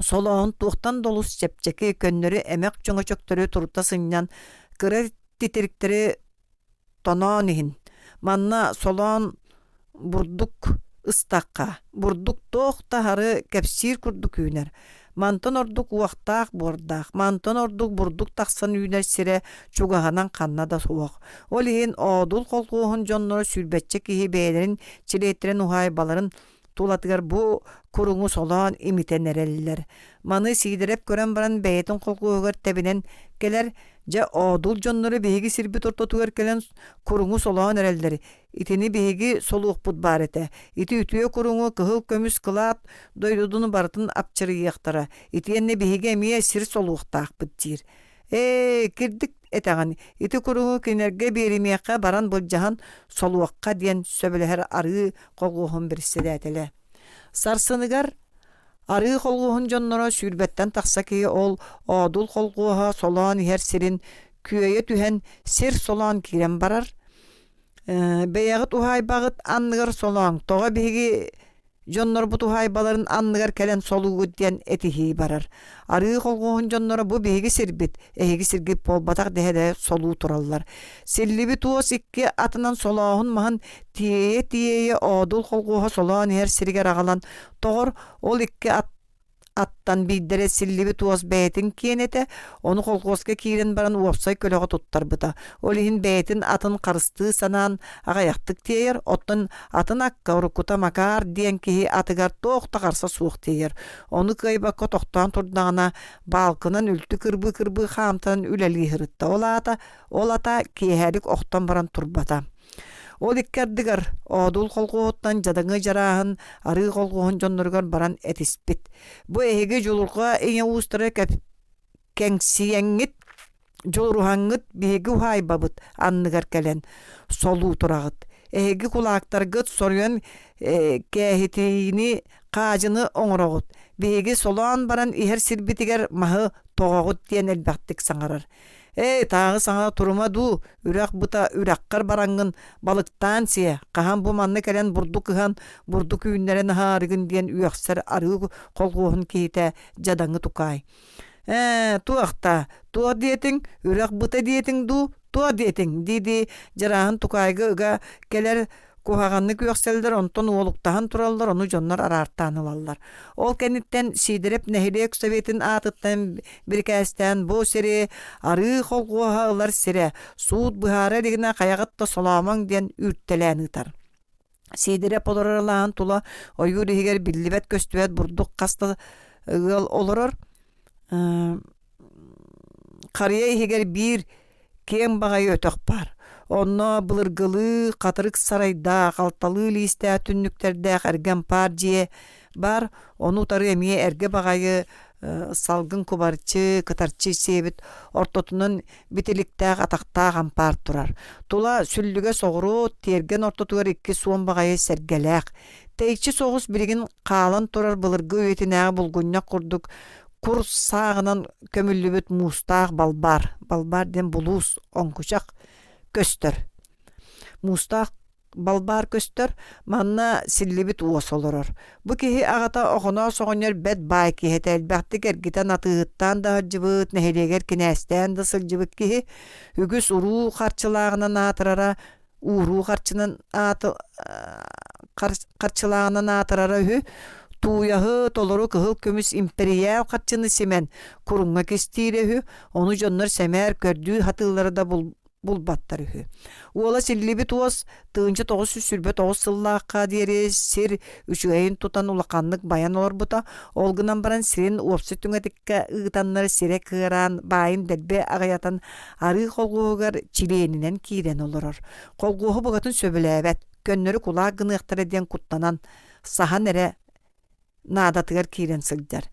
солооһун туохтан да олус чэпчэки, көннөрү эмэх чөҥөчөктөрү турута сынньан, кыра титириктэри тоноон иһин. Манна солоон бурдук ыстахха, бурдук туох да аһары кэпсиир курдук үүнэр. Мантан ордук уохтаах буордаах, мантан ордук бурдук тахсан үүнэр сирэ чугаһынан ханна да суох. Ол иһин Оодул колхуоһун дьонноро сүүрбэччэ киһи бэйэлэрин чилиэттэрин уһаайбаларын тулатыгар бу куруҥу солоон имитэн эрэллэр. Маны Сиидэрэп көрөн баран бэйэтин холкуоһугар тэбинэн кэлэр, дьэ оодул дьонноро биһиги сирбит ортотугар кэлэн куруҥу солоон эрэллэр. Итини биһиги солуохпут баар этэ. Ити үтүө куруҥу кыһыл көмүс кылаат дойдутун барытын апчарыйыахтара. Итиэннэ биһиги эмиэ сир солуохтаахпыт диир. Ээ, кирдик этэҕин, ити куруҥу кинилэргэ биэримиэххэ баран былдьаһан солуохха диэн сөбүлэһэр арыы колхуоһун председателэ. Сарсыныгар арыы колхуоһун дьонноро сүүрбэттэн тахса киһи ол Оодул колхуоһа солоон иһэр сирин күөйэ түһэн сир солоон киирэн барар. Бэйэҕит уһаайбаҕыт анныгар солооҥ, тоҕо биһиги Дьоннорбут уһаайбаларын анныгар кэлэн солуугут диэн этиһии барар. Арыы холхуоһун дьонноро бу биһиги сирбит, эһиги сиргит буолбатах дэһэ-дэһэ солуу тураллар. Силлибит уос икки атынан солооһун маһын тиэйэ-тиэйэ Оодул холхуоһа солоон иһэр сиригэр аҕалан тоҕор, ол икки ат аттан биирдэрэ силлибит уос бэйэтин киэн этэ, ону колхуоска киирэн баран уопсай көлөҕө туттарбыта. Ол иһин бэйэтин атын харыстыы санаан аҕыйахтык тиэйэр, оттон атын акка уруккута Макаар диэн киһи атыгар туох да харса суох тиэйэр. Ону кыайбакка тохтоон турдаҕына, баалкынан үлтү кырбыы-кырбыы хаамтаран үлэлии сырытта. Ол аата, ол ата киэһэлик охтон баран турбата. Ол икки ардыгар Оодул колхуоһуттан дьадаҥы дьарааһын арыы колхуоһун дьонноругар баран этиспит. Бу эһиги дьулурҕа ийэ уустара кэҥсийэҥҥит, дьулуруһаҥҥыт биһиги уһаайбабыт анныгар кэлэн солуу тураҕыт. Эһиги кулаактаргыт соруйан кээһитиини хаадьыны оҥороҕут. Биһиги солоон баран иһэр сирбитигэр маһы тоҕоҕут диэн элбэхтик саҥарар. Эй, тааҕы саҥа турума дуу, үрэх быта үрэххэр бараҥҥын балыктаан сиэ, хаһан бу манна кэлэн бурдук ыһан, бурдук үүннэрэн аһаарыгын диэн үөхсэр арыы колхуоһун киһитэ дьадаҥы тукаай. Ээ, туох-та, туох диэтиҥ, үрэх быта диэтиҥ дуу, туох диэтиҥ дии-дии Дьарааһын тукаайга ыга кэлэр Куһаҕаннык үөхсэллэр, онтон уолуктаһан тураллар, ону дьоннор араартаан ылаллар. Ол кэнниттэн Сиидэрэп нэһилиэк советын аатыттан бирикээстээн бу сири арыы холхуоһа ылар сирэ, суут быһаара илигинэ хайаҕыт да солоомоҥ диэн үүртэлээн ыытар. Сиидэрэп олорор алааһын тула ойуур иһигэр биллибэт-көстүбэт бурдук хас да ыал олорор. Харыйа иһигэр биир киэҥ баҕайы өтөх баар. Онно былыргылыы хатырык сарайдаах, алталыы лиистээх түннүктэрдээх эргэ ампаар дьиэ баар. Ону утары эмиэ эргэ баҕайы салгын кубарчы, кытарчы сиэбит ортотунан битиликтээх атахтаах ампаар турар. Тула сүллүгэ соҕуруу тиэргэн ортотугар икки суон баҕайы сэргэлээх. Тэйиччи соҕус билигин хаалан турар былыргы үйэтинээҕи булгунньах курдук кур сааҕынан көмүллүбүт муустаах балбаар, балбаар диэн булуус, оҥкучах көстөр. Муустаах балбаар көстөр, манна силлибит уос олорор. Бу киһи аҕата Охоноос оҕонньор бэт баай киһи этэ, элбэхтик эргитэн атыыһыттаан да сылдьыбыт, нэһилиэгэр кинээстээн да сылдьыбыт киһи, үгүс уруу харчылааҕынан аатырара, ууруу харчынан ааты харчылааҕынан аатырара үһү тууйаһы толору кыһыл көмүс импэрийээл харчыны симэн куруҥҥа кистиирэ үһү ону дьоннор сэмээр көрдүү сатыыллара да булбаттар үһү уола силлибит уос 1929 сыллаахха диэри сир үчүгэйин тутан улаханнык байан олорбута ол гынан баран сирин уопсай түҥэтиккэ ыытаннар сирэ кыараан баайын дэлби аҕыйатан арыы холхуоһугар чилиэнинэн киирэн олорор. Холхуоһу букатын сөбүлээбэт, көннөрү кулаак гыныахтара диэн куттанан, саһан эрэ наадатыгар киирэн сылдьар.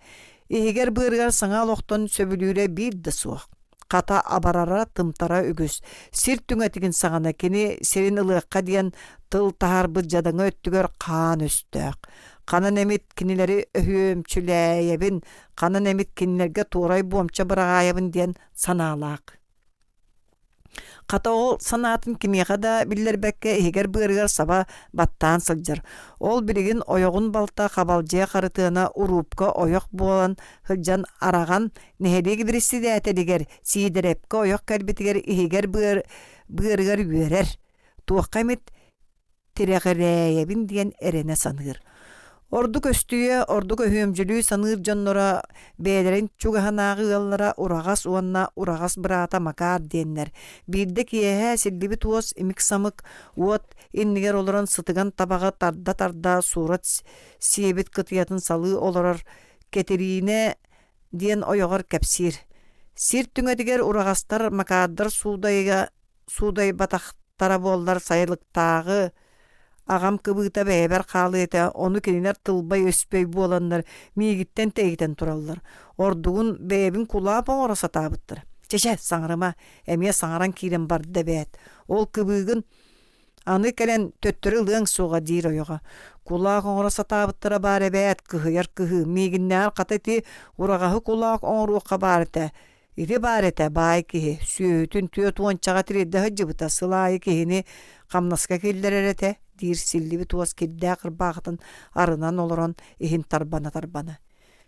Иһигэр быарыгар саҥа олохтон сөбүлүүрэ биир да суох. Хата абарара, тымтара үгүс. Сир түҥэтигин саҕана кини сирин ылыахха диэн тыл таһаарбыт дьадаҥы өттүгэр хаан өстөөх. Ханан эмит кинилэри өһүөмчүлээйэбин, ханан эмит кинилэргэ туорай буомча быраҕаайабын диэн санаалаах. Хата ол санаатын кимиэхэ да биллэрбэккэ иһигэр-быарыгар саба баттаан сылдьар. Ол билигин ойоҕун балта Хабалдьыйа Харытыана уруупка ойох буолан сылдьан араҕан, нэһилиэк бириссидээтэлигэр Сиидэрэпкэ ойох кэлбитигэр иһигэр быар, быарыгар үөрэр, туохха эмит тирэҕирээйэбин диэн эрэнэ саныыр. Ордук өстүйэ, ордук өһүөмдьүлүү саныыр дьонноро бэйэлэрин чугаһынааҕы ыаллара Ураҕас уонна Ураҕас быраата Макаар диэннэр. Биирдэ киэһэ силлибит уос имик-самык уот иннигэр олорон сытыган табаҕы тарда-тарда суурат сиэбит кытыйатын салыы олорор Кэтириинэ диэн ойоҕор кэпсиир. Сир түҥэтигэр ураҕастар Макаардар суудайга суудайбатахтара буоллар сайылыктааҕы аҕам кыбыыта бэйэбэр хаалыа этэ, ону кинилэр тылбай-өспөй буоланнар миигиттэн тэйитэн тураллар. Ордугун бэйэбин кулаап оҥоро сатаабыттар. Чэ-чэ, саҥарыма, эмиэ саҥаран киирэн барда эбээт. Ол кыбыыгын аны кэлэн төттөрү ылыаҥ суоҕа диир ойоҕо. Кулаах оҥоро сатаабыттара баар эбээт, кыһыйар кыһыы. Миигиннээҕэр хата ити ураҕаһы кулаах оҥоруохха баар этэ. Ити баар этэ, баай киһи, сүөһүтүн түөрт уончаҕа тириэрдэ сылдьыбыта, сыл аайы киһини хамнаска киллэрэр этэ, диир силлибит уос кирдээх ырбаахытын арынан олорон иһин тарбана-тарбана.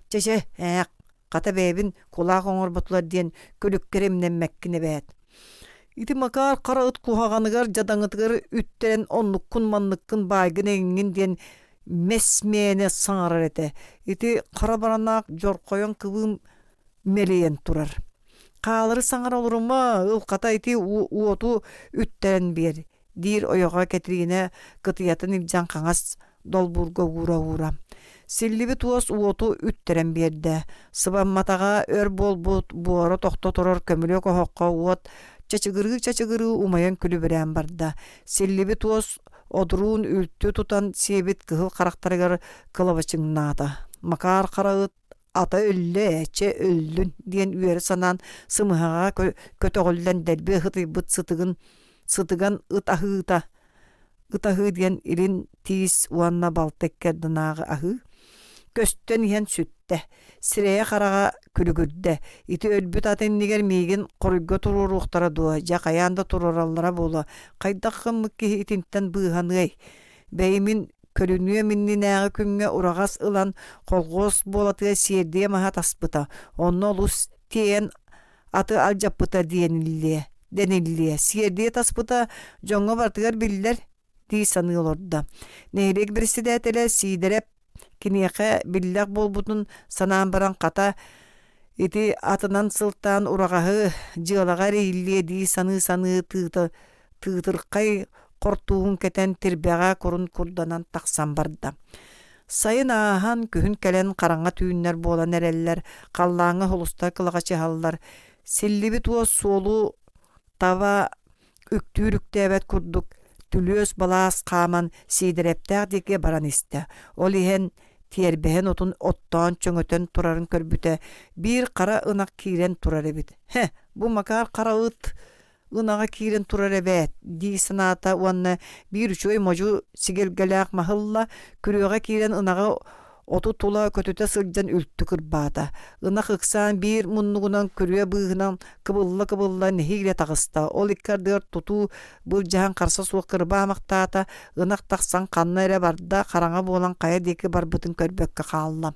Чэ-чэ, ээх, хата бэйэбин кулаах оҥорботулар диэн күлүккэр имнэммэккин эбээт. Ити Макар хара ыт куһаҕаныгар дьадаҥытыгар үттэрэн оннуккун-манныккын баайгын эҥиҥҥин диэн мэс мээнэ саҥарар этэ. Ити хара баранаах дьорхойон кыбыым мэлийэн турар. Хаалары саҥара олорума, ыл хата ити уоту үттэрэн биэр, диир ойоҕо Кэтириинэ кытыйатын илдьэн хаҥас долбуурга уура-уура. Силлибит уос уоту үттэрэн биэрдэ. Сыбамматаҕа өр буолбут буора тохто турар көмүлүөк оһоххо уот чачыгырыы-чачыгырыы умайан күлүбүрээн барда. Силлибит уос одуруун үлтү тутан сиэбит кыһыл харахтарыгар кылабачыҥнаата. Макаар хара ыт ата өллө ээ, чэ өллүн диэн үөрэ санаан сымыһаҕа көтөҕүллэн дэлби ыһытыйбыт сытыгын сытыган ыт аһыыта ыт аһыы диэн илин тиис уонна балта икки ардынааҕы аһыы көстөн иһэн сүттэ сирэйэ-хараҕа күлүгүрдэ ити өлбүт ат иннигэр миигин хоруйга туруоруохтара дуо дьэ хайаан да туруораллара буолуо хайдах гыммыт киһи итинтэн быыһаныай Бэйимин көрүнүөм иннинээҕи күҥҥэ ураҕас ылан колхуос буолатыгар сиэрдийэ маһа таспыта, онно олус тиэйэн аты алдьаппыта диэниллиэ, дэниллиэ. Сиэрдийэ таспыта дьоҥҥо барытыгар биллэр дии саныы олордо. Нэһилиэк председателэ Сиидэрэп Киниэхэ биллэх буолбутун санаан баран хата ити атынан сылтаан ураҕаһы дьыалаҕа эрийиллиэ дии саныы-саныы тыыта тыытырхай хортууһун кэтэн тирбэҕэ курун курданан тахсан барда. Сайын ааһан, күһүн кэлэн хараҥа түүннэр буолан эрэллэр, халлааҥҥа холустар кылаҕачыһаллар, силлибит уос суолу таба үктүүр үктээбэт курдук түлүөс-балаас хааман Сиидэрэптээх диэки баран истэ. Ол иһэн тиэрбэһин отун оттоон чөҥөтөн турарын көрбүтэ, биир хара ынах киирэн турар эбит. «Һэ, бу Макар хара ыт ынаҕа киирэн турар эбээт» дии санаата уонна биир үчүгэй модьу сигэлгэлээх маһы ылла, күрүөҕэ киирэн ынаҕы Оту тула көтүтэ сылдьан үлтү кырбаата. Ынах ыксаан биир муннугунан күрүө быыһынан кыбылла-кыбылла нэһиилэ таҕыста. Ол икки ардыгар тутуу былдьаһан харса суох кырбаамахтаата. Ынах тахсан ханна эрэ барда, хараҥа буолан хайа диэки барбытын көрбөккө хаалла.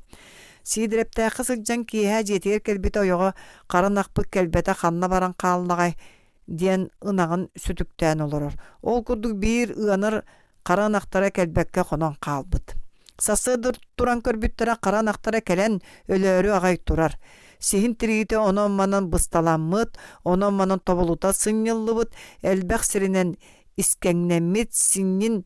Сиидэрэптээххэ сылдьан киэһэ дьиэтигэр кэлбитэ ойоҕо хара ынахпыт кэлбэтэ ханна баран хааллаҕай диэн ынаҕын сүтүктээн олорор. Ол курдук биир ыанар хара ынахтара кэлбэккэ хонон хаалбыт. Сарсыарда туран көрбүттэрэ хара ынахтара кэлэн өлөөрү аҕай турар. Сиһин тириитэ онон-манан бысталаммыт, онон-манан тобулута сынньыллыбыт, элбэх сиринэн искэҥнэммит, синньин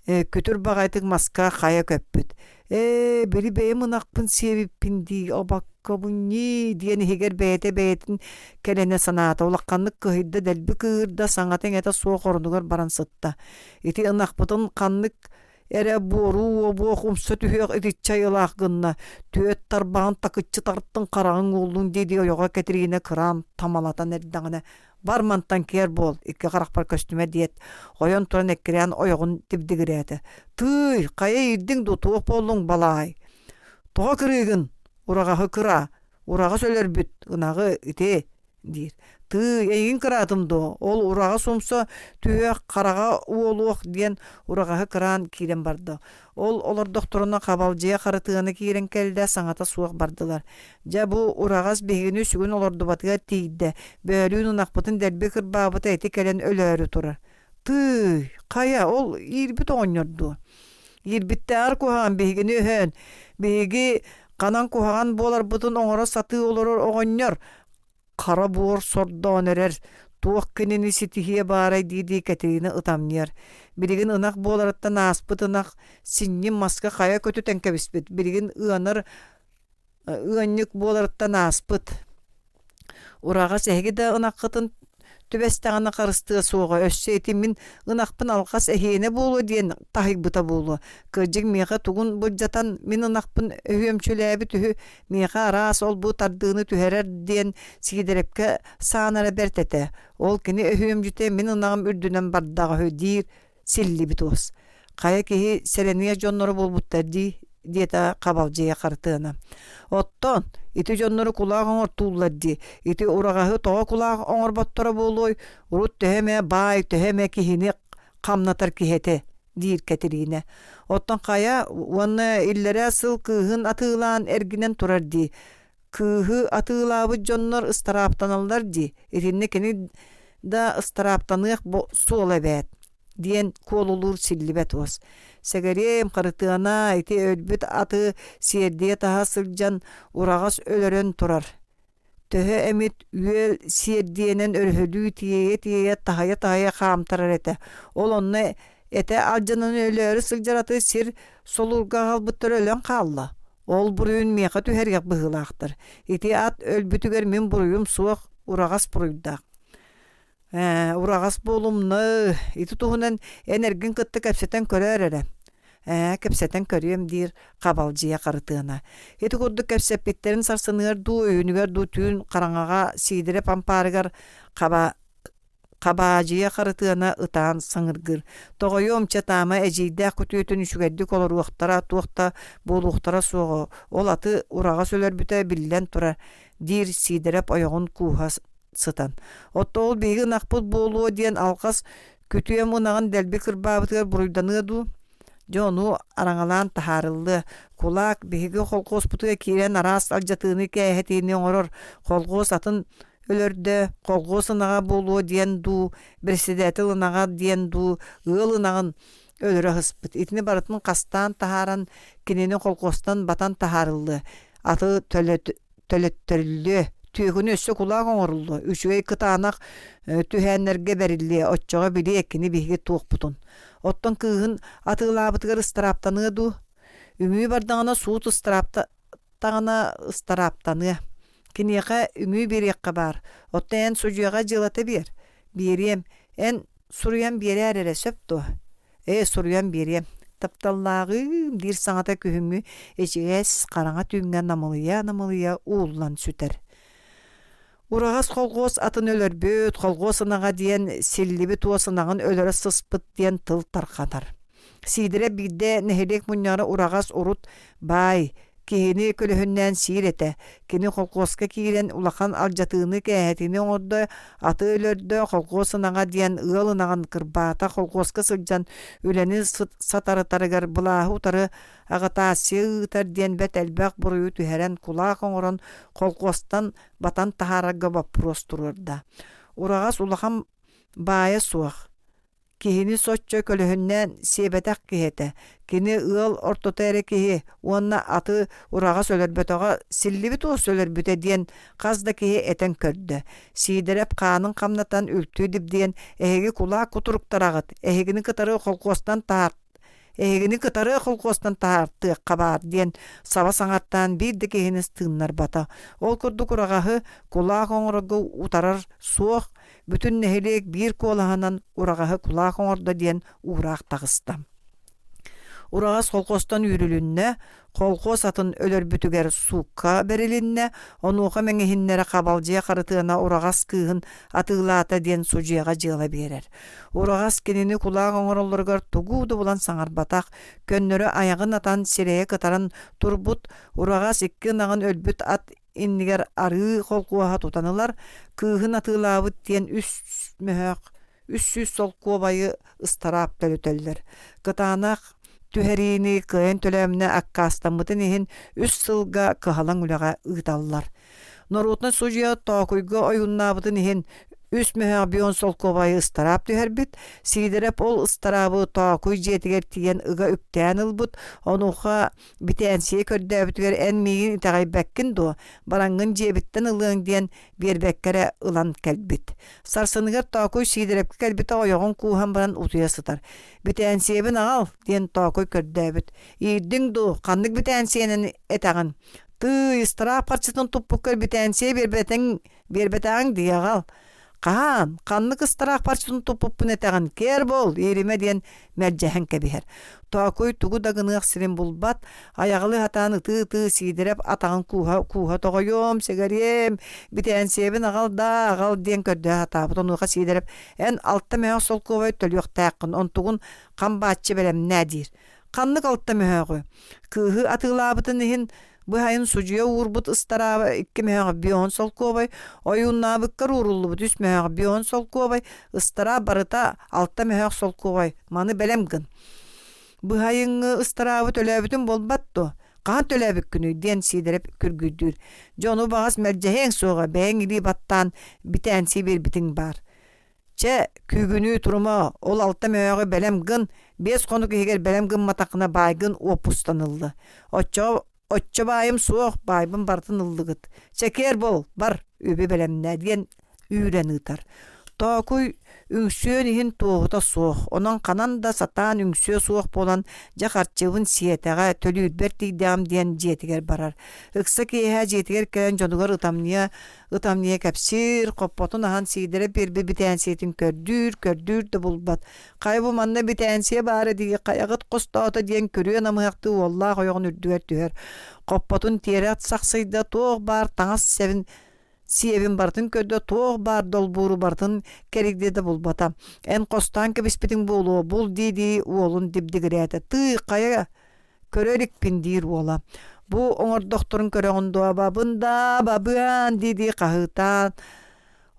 күтүр баҕайытык маска хайа көппүт. Ээ, били бэйэм ынахпын сиэбиппин дии, обоккобун ньии диэн иһигэр бэйэтэ бэйэтин кэлэнэ санаата. Улаханнык кыһыйда, дэлби кыыһырда, саҥата-иҥэтэ суох орунугар баран сытта. Ити ынахпытын ханнык эрэ буору уобуох умса түһүөх итиччэ айылаах гынна, түөт тарбаҕын такыччы тартыҥ хараҕыҥ уоллун дии-дии ойоҕо Кэтириинэ кыраан тамалатан эрдэҕинэ бар мантан киэр буол, икки харахпар көстүмэ диэт, ойон туран эккирээн ойоҕун тибдигирээтэ. Тыый, хайа иирдиҥ дуу, туох буоллуҥ балаай? Тоҕо кырыыгын? Ураҕаһы кыраа, ураҕас өлөрбүт, ынаҕы ити диир. Тыый, эйигин кыраатым дуо? Ол ураҕас умса түһүөх, хараҕа уолуох диэн ураҕаһы кыраан киирэн барда. Ол олордохторуна хабалдьыйа харытыана киирэн кэллэ, саҥата суох бардылар. Дьэ бу ураҕас биһигини сүгүн олордубатыгар тиийдэ, бөөлүүн ынахпытын дэлби кырбаабыта ити кэлэн өлөөрү турар. Тыый, хайа, ол иирбит оҕонньор дуо? Иирбиттээҕэр куһаҕан биһигини өһөөн, биһиги ханан куһаҕан буоларбытын оҥоро сатыы олорор оҕонньор хара буор сордоон эрэр, туох кинини ситиһиэ баарай дии-дии Кэтириинэ ытамньыйар. Билигин ынах буоларыттан ааспыт ынах синньин маска хайа көтүтэн кэбиспит, билигин ыанар ыанньык буоларыттан ааспыт. Ураҕас эһиги да ынаххытын түбэстэҕинэ харыстыа суоҕа, өссө ити мин ынахпын алҕас эһиэнэ буолуо диэн таһыйбыта буолуо. Кырдьык миэхэ тугун былдьатан мин ынахпын өһүөмчүлээбит үһү, миэхэ араас ол-бу тардыыны түһэрэр диэн Сиидэрэпкэ саанара бэрт этэ. Ол кини өһүөмдьүтэ мин ынаҕым үрдүнэн бардаҕа үһү диир силлибит уос. Хайа киһи сэрэниэх дьонноро буолбуттар дии, диэтэ Хабалдьыйа Хартыана. Оттон ити дьоннору кулаах оҥортууллар дии. Ити ураҕаһы тоҕо кулаах оҥорботторо буолуой? Урут төһө эмэ баай, төһө эмэ киһини хамнатар киһи этэ, диир Кэтириинэ. Оттон хайа уонна иллэрээ сыл кыыһын атыылаан эргинэн турар дии. Кыыһы атыылаабыт дьоннор ыстарааптаналлар дии, итиннэ кини да ыстарааптаныах суола эбээт диэн куолулуур силлибэт уос. Сэгэриэм, Харытыана, ити өлбүт аты сиэрдийэ таһа сылдьан ураҕас өлөрөн турар. Төһө эмит үөл сиэрдийэнэн өрөһөлүү тиэйэ-тиэйэ таһыйа-таһыйа хаамтарар этэ. Ол онно этэ алдьанан өлөөрү сылдьар аты сир солуурга аҕалбыттара өлөн хаалла. Ол буруйун миэхэ түһэриэх быһыылаахтар. Ити ат өлбүтүгэр мин буруйум суох, ураҕас буруйдаах. Ээ, ураҕас буолумна, ити туһунан эн эргин кытта кэпсэтэн көрөөр эрэ. Ээ, кэпсэтэн көрүөм диир Хабалдьыйа Харытыана. Ити курдук кэпсэппиттэрин сарсыныгар дуу, өйүүнүгэр дуу түүн хараҥаҕа Сиидэрэп ампаарыгар хаба Хабаадьыйа Харытыана ытаан саҥыргыыр: «Тоҕойуом, чэ таама эдьиийдээх күтүөтүн үчүгэйдик олоруохтара, туох да буолуохтара суоҕа, ол аты ураҕас өлөрбүтэ биллэн турар» диир Сиидэрэп ойоҕун кууһа сытан. «Оттон ол биһиги ынахпыт буолуо диэн алҕас күтүөм ынаҕын дэлби кырбаабытыгар буруйданыа дуу? Дьэ ону араҥалаан таһаарыллыа. Кулаак биһиги холкуоспутугар киирэн араас алдьатыыны-кээһэтиини оҥорор, холкуос атын өлөрдө, колхуос ынаҕа буолуо диэн дуу, председатель ынаҕа диэн дуу, ыал ынаҕын өлөрө сыспыт. Итини барытын хастаан таһааран, кинини колхуостан батан таһаарыллыа, аты төлөттөрүллүө, түөкүнү өссө кулаак оҥоруллуо, үчүгэй кытаанах түһээннэргэ бэриллиэ, оччоҕо билиэ кини биһиги туохпутун. Оттон кыыһын атыылаабытыгар ыстарааптаныа дуу? Үҥүү бардаҕына суут ыстарааптаҕына ыстарааптаныа. Киниэхэ үҥүү биэриэххэ баар, оттон эн судьуйаҕа дьыалата биэр. Биэриэм. Эн суруйан биэрээр эрэ, сөп дуо? Ээ, суруйан биэриэм. Тапталлааҕыым диир саҥата күһүҥҥү ичигэс хараҥа түүҥҥэ намылыйа-намылыйа ууллан сүтэр. Ураҕас колхуос атын өлөрбүт, колхуос ынаҕа диэн силлибит уос ынаҕын өлөрө сыспыт диэн тыл тарҕанар. Сиидэрэ биирдэ нэһилиэк мунньаҕар ураҕас урут баай, киһини көлөһүннээн сиир этэ. Кини холкуоска киирэн улахан алдьатыыны-кээһэтиини оҥордо, аты өлөрдө, холкуос ынаҕа диэн ыал ынаҕын кырбаата, холкуоска сылдьан үлэни сатарытарыгар былааһы утары аҕытаассыйа ыытар диэн бэрт элбэх буруйу түһэрэн кулаах оҥорон холкуостан батан таһаарарга боппуруос туруорда. Ураҕас улахан баайа суох, Киһини соччо көлөһүннээн сиэбэтэх киһи этэ. Кини ыал ортото эрэ киһи уонна аты ураҕас өлөрбөтөҕө силлибит уос өлөрбүтэ диэн хас да киһи этэн көрдө. Сиидэрэп хаанын хамнатан үлтү дибдийэн эһиги кулаак кутуруктараҕыт, эһигини кытары холкуостан таһаар эһигини кытары холкуостан таһаартыахха баар диэн саба саҥартаан биир да киһини тыыннарбата. Ол курдук ураҕаһы кулаак оҥорорго утарар суох, бүтүн нэһилиэк биир куолаһынан ураҕаһы кулаак оҥордо диэн уураах таҕыста. Ураҕас колхозтан үүрүлүннэ, колхоз атын өлөрбүтүгэр суукка бэрилиннэ, онуоха мэҥиһиннэрэ Хабалдьыйа Харытыана ураҕас кыыһын атыылаата диэн судьуйаҕа дьыала биэрэр. Ураҕас кинини кулаак оҥороллоругар тугу да булан саҥарбатах, көннөрү айаҕын атан сирэйэ кытаран турбут ураҕас икки ынаҕын өлбүт ат иннигэр арыы холкуоһа тутан ылар, кыыһын атыылаабыт диэн үс мөһөөх 300 солкуобайы ыстараап төлөтөллөр. Кытаанах түһэриини кыайан төлөөмүнэ аккаастаммытын иһин үс сылга кыһалаҥ үлэҕэ ыыталлар. Норуотунай судьуйа Тоокуйга ойууннаабытын иһин үс мөһөөх бион солкуобайы ыстараап түһэрбит. Сиидэрэп ол ыстараабы Тоокуй дьиэтигэр тиийэн ыга үктээн ылбыт. Онуоха бүтээнсийэ көрдөөбүтүгэр эн миигин итэҕэйбэккин дуо, бараҥҥын дьиэбиттэн ылыаҥ диэн биэрбэккэ эрэ ылан кэлбит. Сарсыныгар Тоокуй Сиидэрэпкэ кэлбитэ ойоҕун кууһан баран утуйа сытар. «Бүтээнсийэбин аҕал» диэн Тоокуй көрдөөбүт. «Иирдиҥ дуу, ханнык бүтээнсийэнэн этэҕин? Тыый, ыстараап харчытын туппуккар бүтээнсийэ биэрбэтэҥ биэрбэтэҕиҥ дии аҕал. Хаһан, ханнык ыстараах харчытын туппуппун этэҕин, киэр буол, ииримэ диэн мэлдьэһэн кэбиһэр. Тоокуй тугу да гыныах сирин булбат, айаҕалыы сатаан ытыы-ытыы Сиидэрэп атаҕын кууһа кууһа тоҕойуом, сэгэриэм, бүтээнсийэбин аҕал даа, аҕал диэн көрдөһө сатаабыт. Онуоха Сиидэрэп эн алта мөһөөх солкуобай төлүөхтээххин, онтугун хам бааччы бэлэмнээ диир. Ханнык алта мөһөөҕү? Кыыһы атыылаабытын иһин Быһайын судьуйа уурбут ыстарааба икки мөһөөх бион солкуобай, ойууннаабыккар ууруллубут үс мөһөөх бион солкуобай, ыстараап барыта алта мөһөөх солкуобай, маны бэлэм гын. Быһайыҥҥы ыстараабы төлөөбүтүм буолбат дуо? Хаһан төлөөбүккүнүй? диэн Сиидэрэп күргүйдүүр. Дьону баҕас мэлдьэһиэҥ суоҕа, бэйэҥ илии баттаан бүтээнсий биэрбитиҥ баар. Чэ, күүгүнүү турума, ол алта мөһөөҕү бэлэм гын, биэс хонук иһигэр бэлэм гымматаххына баайгын уоппустанылла. Оччоҕо оччо баайым суох, баайбын барытын ыллыгыт. Чэкиэр бол, бар, үбү бэлэмнээ диэн үүрэн ыытар. Тоокуй үҥсүөн иһин туоһута суох, онон ханан да сатаан үҥсүө суох буолан, дьэ харчыбын сиэтэҕэ, төлүүрбэр тиийдэҕим диэн дьиэтигэр барар. Ыкса киэһэ дьиэтигэр кэлэн дьонугар ытамньыйа Ытамньыйа кэпсиир, хоппотун аһан Сиидэрэ биэрбит бүтээнсийэтин көрдүүр, көрдүүр да булбат. Хайа бу манна бүтээнсийэ баара дии, хайаҕыт хостоото диэн күрүө намыһахтыы уоллаах ойоҕун үрдүгэр түһэр. Хоппотун тиэрэ сахсыйда, туох баар таҥас сэбин сиэбин барытын көрдө, туох баар долбууру барытын кэрийдэ да булбата. Эн хостоон кэбиспитиҥ буолуо, бул дии-дии уолун дибдигирээтэ. Тыый, хайа Көрө иликпин диир уола. Бу оҥордохторун көрөҕүн дуо, абабын даа, абабыан дии-дии хаһыытаан,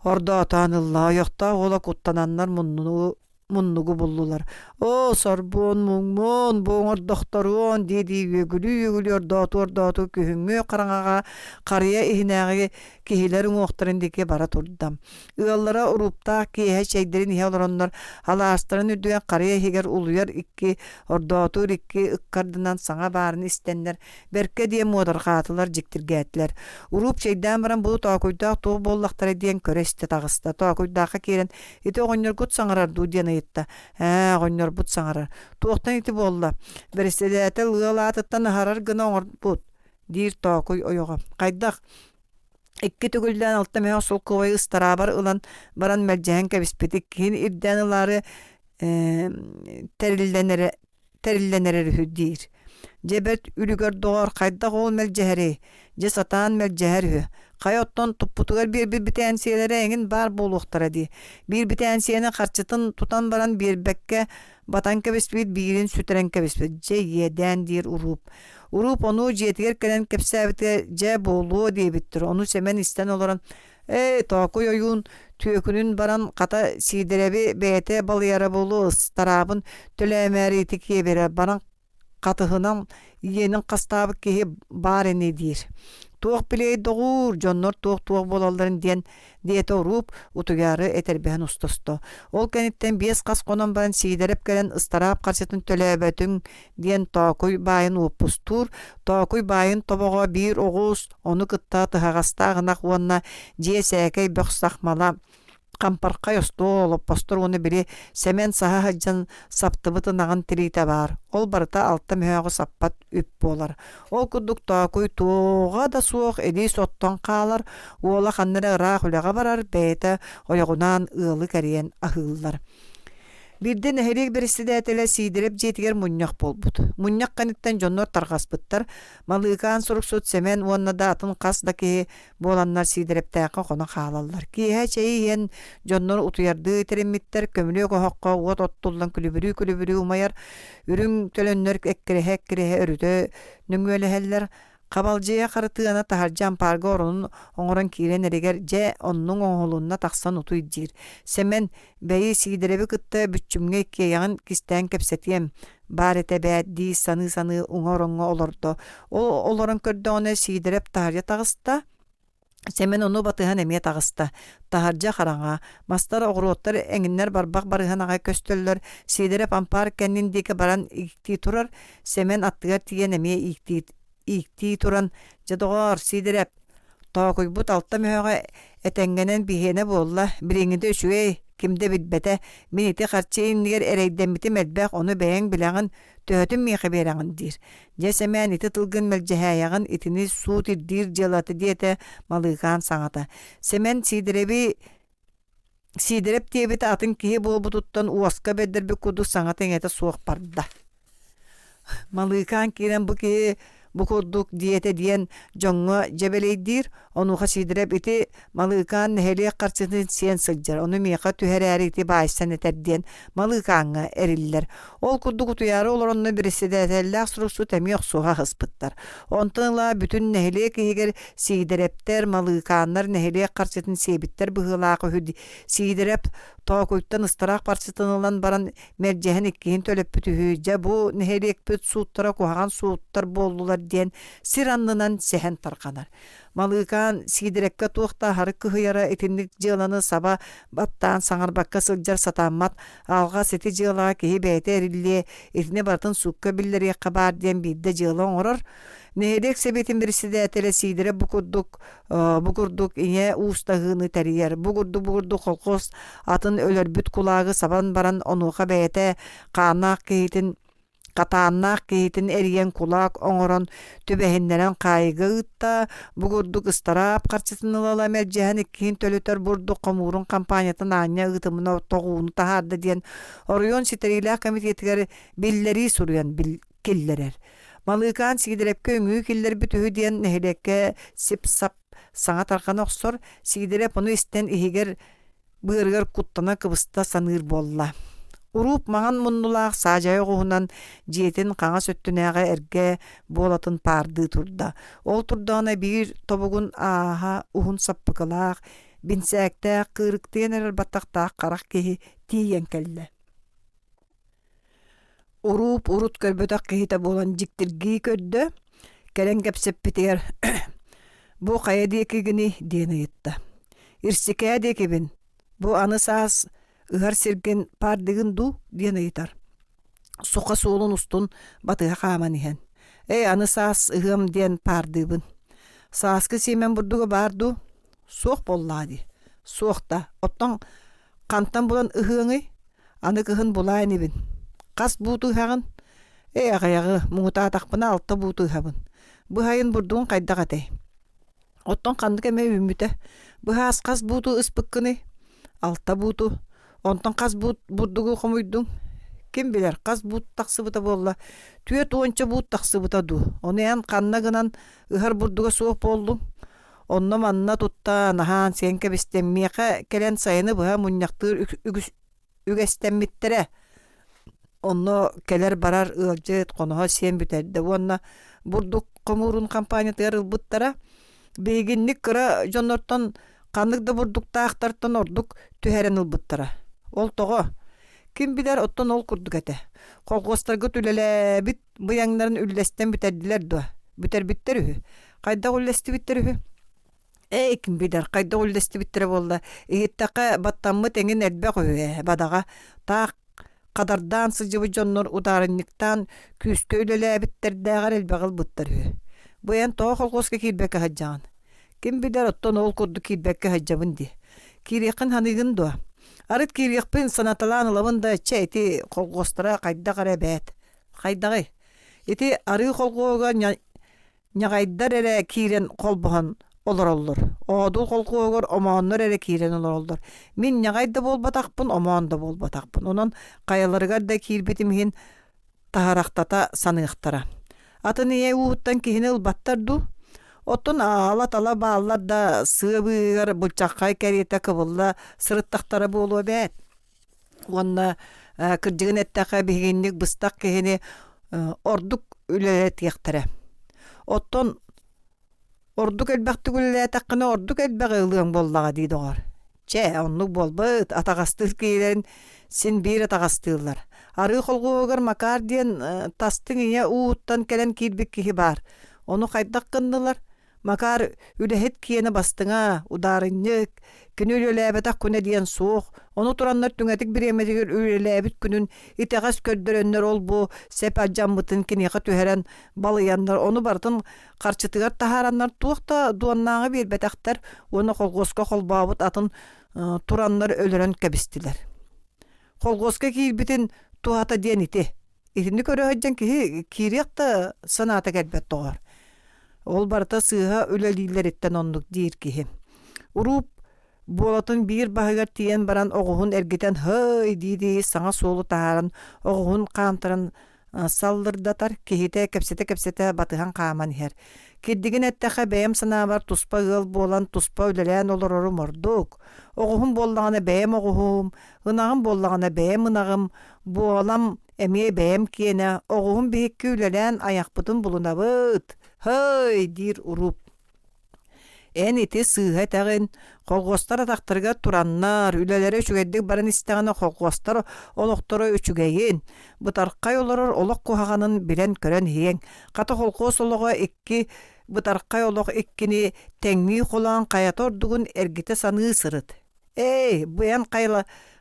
ордоотоон ылла. Ойохтоох уола куттананнар муннуну муннугу буллулар. Оо, сорбуон, муҥмун, бу оҥордохторуон дии-дии үөгүлүү-үөгүлүү ордоотуу-ордоотуу күһүҥҥү хараҥаҕа харыйа иһинээҕи киһилэр уҥуохтарын диэки бара турда. Ыаллара уруптаах киэһэ чэйдэрин иһэ олороннор алаастарын үрдүгэр харыйа иһигэр улуйар икки ордоотуур икки ыккардынан саҥа баарын истэннэр бэркэ диэн муодарҕаатылар, дьиктиргээтилэр. Урууп чэйдээн баран бу тоокуйдаах туох буоллахтара диэн көрө-истэ таҕыста. Тоокуйдаахха киирэн ити оҕонньоргут саҥарар дуу диэн ыйытта. Ээ, оҕонньорбут саҥарар. Туохтан ити буолла? Бэрэссэдээтэл ыал аатыттан аһарар гына оҥорбут, диир Тоокуй ойоҕо. Хайдах? Икки төгүллээн алта мөһөөх солкуобайы ыстараабар ылан баран мэлдьэһэн кэбиспит. Иккиһин ирдээн ылаары тэриллэн эрэ тэриллэн эрэр үһү диир. Дьэ бэрт үлүгэр доҕор хайдах ол мэлдьэһэрий? Дьэ сатаан мэлдьэһэр үһү. Хайа оттон туппутугар биэрбит бүтээнсийэлэрэ эҥин баар буолуохтара дии. Биир бүтээнсийэни харчытын тутан баран биэрбэккэ батан кэбиспит, биирин сүтэрэн кэбиспит. Дьэ иэдээн диир Урууп. Урууп ону дьиэтигэр кэлэн кэпсээбитэ дьэ буолуо диэбиттэр. Ону Сэмэн истэн олорон «Эй, Тоокуй ойуун түөкүнүн баран хата Сиидэрэби бэйэтэ балыйара буолуо ыстараабын төлөөмөөрү ити киэбирэ баран хатыһынан иэнин хастаабыт киһи баар ини диир. Туох билиэй доҕуур, дьоннор туох-туох буолалларын диэн диэтэ Урууп утуйаары этэрбэһин устосто. Ол кэнниттэн биэс хас хонон баран Сиидэрэп кэлэн ыстараап харчытын төлөөбөтүҥ диэн Тоокуй баайын уоппустуур. Тоокуй баайын тобоҕо биир оҕус, ону кытта тыһаҕастаах ынах уонна дьиэ сээкэй бөх сахмала хампархай остуол, олоппостор уонна били Сэмэн саһа сылдьан саптыбыт ынаҕын тириитэ баар. Ол барыта алта мөһөөҕү саппат үп буолар. Ол курдук Тоокуй туоҕа да суох илии соттон хаалар, уола ханна эрэ ыраах үлэҕэ барар, бэйэтэ ойоҕунаан ыалы кэрийэн аһыыллар. Биирдэ нэһилиэк бэрэссэдээтэлэ Сиидэрэп дьиэтигэр мунньах буолбут. Мунньах кэнниттэн дьоннор тарҕаспыттар. Малыыкаан суруксут Сэмэн уонна да атын хас да киһи буоланнар Сиидэрэптээххэ хоно хаалаллар. Киэһэ чэйи иһэн дьоннор утуйардыы тэриммиттэр, көмүлүөк оһоххо уот оттуллан күлүбүрүү-күлүбүрүү умайар, үрүҥ төлөннөр эккирэһэ-эккирэһэ өрүтэ нөҥүөлэһэллэр. Хабалдьыйа Харытыана таһырдьа ампаарга оронун оҥорон киирэн эригэр дьэ оннуҥ оҥоһулунна тахсан утуй диир. Сэмэн, бэйи Сиидэрэби кытта бүччүмҥэ иккиэйэҕин кистээн кэпсэтиэм, баар этэ эбээт дии саныы-саныы уҥа ороҥҥо олордо. Ол олорон көрдөҕүнэ Сиидэрэп таһырдьа таҕыста, Сэмэн ону батыһан эмиэ таҕыста. Таһырдьа хараҥа, мастар, оҕуруоттар эҥиннэр барбах барыһан аҕай көстөллөр. Сиидэрэп ампаар кэннин диэки баран ииктии турар. Сэмэн аттыгар тиийэн эмиэ ииктии, ииктии туран, «Дьэ, доҕоор, Сиидэрэп, тоокуйбут алта мөһөҕө этэҥҥэнэн биһиэнэ буолла, билиҥҥитэ үчүгэй, ким да билбэтэ. Мин ити харчы иннигэр эрэйдэммитим элбэх, ону бэйэҥ билэҕин, төһөтүн миэхэ биэрэҕин» диир. Дьэ, Сэмээн, ити тылгын мэлдьэһээйэҕин, итини суут ирдиир дьыалата диэтэ Малыыкаан саҥата. Сэмэн Сиидэрэби Сиидэрэп диэбитэ атын киһи буолбутуттан уоска бэрдэрбит курдук саҥата-иҥэтэ суох барда. Малыыкаан киирэн бу киһи бу курдук диэтэ диэн дьоҥҥо дьэбэлэйдиир, онуоха Сиидэрэп ити Малыыкаан нэһилиэк харчытын сиэн сылдьар, ону миэхэ түһэрээри ити баайсан этэр диэн Малыыкааҥҥа эриллэр. Ол курдук утуйаары олоронно бэрэссэдээтэллээх суруксут эмиэ охсуһа аһыспыттар. Онтон ыла бүтүн нэһилиэк иһигэр Сиидэрэптэр, Малыыкааннар нэһилиэк харчытын сиэбиттэр быһыылаах үһү. Сиидэрэп тоокуйтан ыстараах харчытын ылан баран мэлдьэһэн иккиһин төлөппүт үһү. Дьэ бу нэһилиэкпит сууттара куһаҕан сууттар буоллулар диэн сир аннынан сэһэн тарҕанар. Малыыкаан Сиидэрэпкэ туох да аһары кыһыйара итинник дьыаланы саба баттаан саҥарбакка сылдьар сатаммат, алҕас ити дьыалаҕа киһи бэйэтэ эриллиэ, итини барытын суукка биллэриэххэ баар диэн биирдэ дьыала оҥорор. Нэһилиэк сэбиэтин председателэ Сиидэрэп бу курдук бу курдук ийэ уустаһыыны тэрийэр, бу курдук бу курдук колхоз атын өлөрбүт кулаагы сабан баран онуоха бэйэтэ хааннаах киһитин Хатааннаах киһитин эрийэн кулаак оҥорон түбэһиннэрэн хаайыыга ыытта, бу курдук ыстараап харчытын ыла-ыла мэлдьэһэн иккиһин төлөтөр бурдук хомуурун хампаанньатын аанньа ыытымына тоҕууну таһаарда диэн оройуон ситэриилээх комитетыгар биллэрии суруйан киллэрэр. Малыыкаан Сиидэрэпкэ үҥүү киллэрбит үһү диэн нэһилиэккэ сип-сап саҥа тарҕана охсор, Сиидэрэп ону истэн иһигэр быарыгар куттана кыбыста саныыр буолла. Урууп маҥан муннулаах саадьайа оҕуһунан дьиэтин хаҥас өттүнээҕи эргэ буолатын паардыы турда. Ол турдаҕына биир тобугун ааһа уһун саппыкылаах, бинсээктээх, кыырыктыйан эрэр баттахтаах харах киһи тиийэн кэллэ. Урууп урут көрбөтөх киһитэ буолан дьиктиргии көрдө, кэлэн кэпсэппитигэр «Бу хайа диэкигиний?» диэн ыйытта. «Ирсикээ диэкибин, бу аны саас ыһар сиргин паардыгын дуу?» диэн ыйытар. Суха суолун устун батыһа хааман иһэн «Эй, аны саас ыһыам диэн паардыыбын. Сааскы сиэмэн бурдуга баар дуу?» «Суох буоллаҕа дии». «Суох да, оттон Хантан булан ыһыаҥый? Аны кыһын булаа инибин. Хас бууту ыһаҕын? Ээ, аҕыйаҕы, муҥутаатахпына алта бууту ыһабын. Быһайын бурдугун хайдах этэй? Оттон ханнык эмэ үүммүтэ. Быһаас хас бууту ыспыккыный? Алта бууту. Онтон хас буут бурдугу хомуйдуҥ? Ким билэр, хас буут тахсыбыта буолла? Түөрт уонча буут тахсыбыта дуу? Ону эн ханна гынан ыһар бурдуга суох буоллуҥ? Онно-манна туттан, аһаан-сиэн кэбистим. Миэхэ кэлэн сайыны быһа мунньахтыыр үгүс үгэстэммиттэрэ. Онно кэлэр-барар ыалдьыт, хоноһо сиэн бүтэрдэ уонна бурдук хомуурун хампаанньатыгар ылбыттара. Биһигинник кыра дьоннортон ханнык да бурдуктаахтартан ордук түһэрэн ылбыттара. Ол тоҕо? Ким билэр, оттон ол курдук этэ. Колхуостаргыт үлэлээбит быйаҥнарын үллэстэн бүтэрдилэр дуо? Бүтэрбиттэр үһү. Хайдах үллэстибиттэр үһү? Ээ, ким билэр, хайдах үллэстибиттэрэ буолла. Иһиттэххэ, баттаммыт эҥин элбэх үһү ээ, бадаҕа. Таах хадардаан сылдьыбыт дьоннор удаарынньыктаан күүскэ үлэлээбиттэрдээҕэр элбэҕи ылбыттар үһү. Бу эн тоҕо колхуоска киирбэккэ сылдьаҕын? Ким билэр, оттон ол курдук киирбэккэ сылдьабын дии. Киириэххин саныыгын дуо? Арыт киириэхпин санаталаан ылабын да, чэ, ити колхуостара хайдах эрэ эбээт. Хайдаҕый? Ити арыы холҕуога ньаҕайдар эрэ киирэн холбоһон. олороллор. Оодул холкуоһугар омооннор эрэ киирэн олороллор. Мин ньаҕай да буолбатахпын, омоон да буолбатахпын. Онон хайаларыгар да киирбитим иһин таһарахтата саныахтара. Атын ийэ ууһуттан киһини ылбаттар дуу? Оттон аала-тала бааллар да сыа быыһыгар булчаххай кэриэтэ кыбылла сырыттахтара буолуо эбээт. Уонна кырдьыгын эттэххэ биһигинник быстах киһини ордук үлэлэтиэхтэрэ. Оттон Ордук элбэхтик үлэлээтэххинэ ордук элбэҕи ылыаҥ буоллаҕа дии доҕор. Чэ, оннук буолбут, атаҕастыыр киһилэрин син биир атаҕастыыллар. Арыы холҕуоһугар Макар диэн тастыҥ ийэ ууттан кэлэн киирбит киһи баар. Ону хайдах гыннылар? Макар үлэһит киэнэ бастыҥа, удаарынньык, кини үлэлээбэтэх күнэ диэн суох. Ону тураннар түҥэтик бириэмэтигэр үлэлээбит күнүн итэҕэс көрдөрөннөр ол-бу сэп алдьаммытын киниэхэ түһэрэн балыйаннар ону барытын харчытыгар таһаараннар туох да дуоннааҕы биэрбэтэхтэр уонна колхуоска холбообут атын тураннар өлөрөн кэбистилэр. Колхуоска киирбитин туһата диэн ити. Итини көрө сылдьан киһи киириэх да санаата кэлбэт доҕор. Ол барыта сыыһа үлэлииллэриттэн оннук диир киһи. Урууп буолатын биир баһыгар тиийэн баран оҕуһун эргитэн һый дии-дии саҥа суолу таһааран оҕуһун хаамтаран саллырдатар, киһитэ кэпсэтэ-кэпсэтэ батыһан хааман иһэр. Кирдигин эттэххэ, бэйэм санаабар туспа ыал буолан, туспа үлэлээн олорорум ордук. Оҕуһум буоллаҕына бэйэм оҕуһум, ынаҕым буоллаҕына бэйэм ынаҕым, буолам эмиэ бэйэм киэнэ, оҕуһум биһикки үлэлээн айахпытын булунабыт. Һый, диир Урууп. Эн ити сыыһа этэҕин, колхуостар атахтарыгар тураннар, үлэлэрэ үчүгэйдик баран истэҕинэ колхуостар олохторо үчүгэйин, бытархай олорор олох куһаҕанын билэн-көрөн иһиэҥ. Хата колхуос олоҕо икки бытархай олох иккини тэҥнии холоон хайата ордугун эргитэ саныы сырыт. Эй, бу эн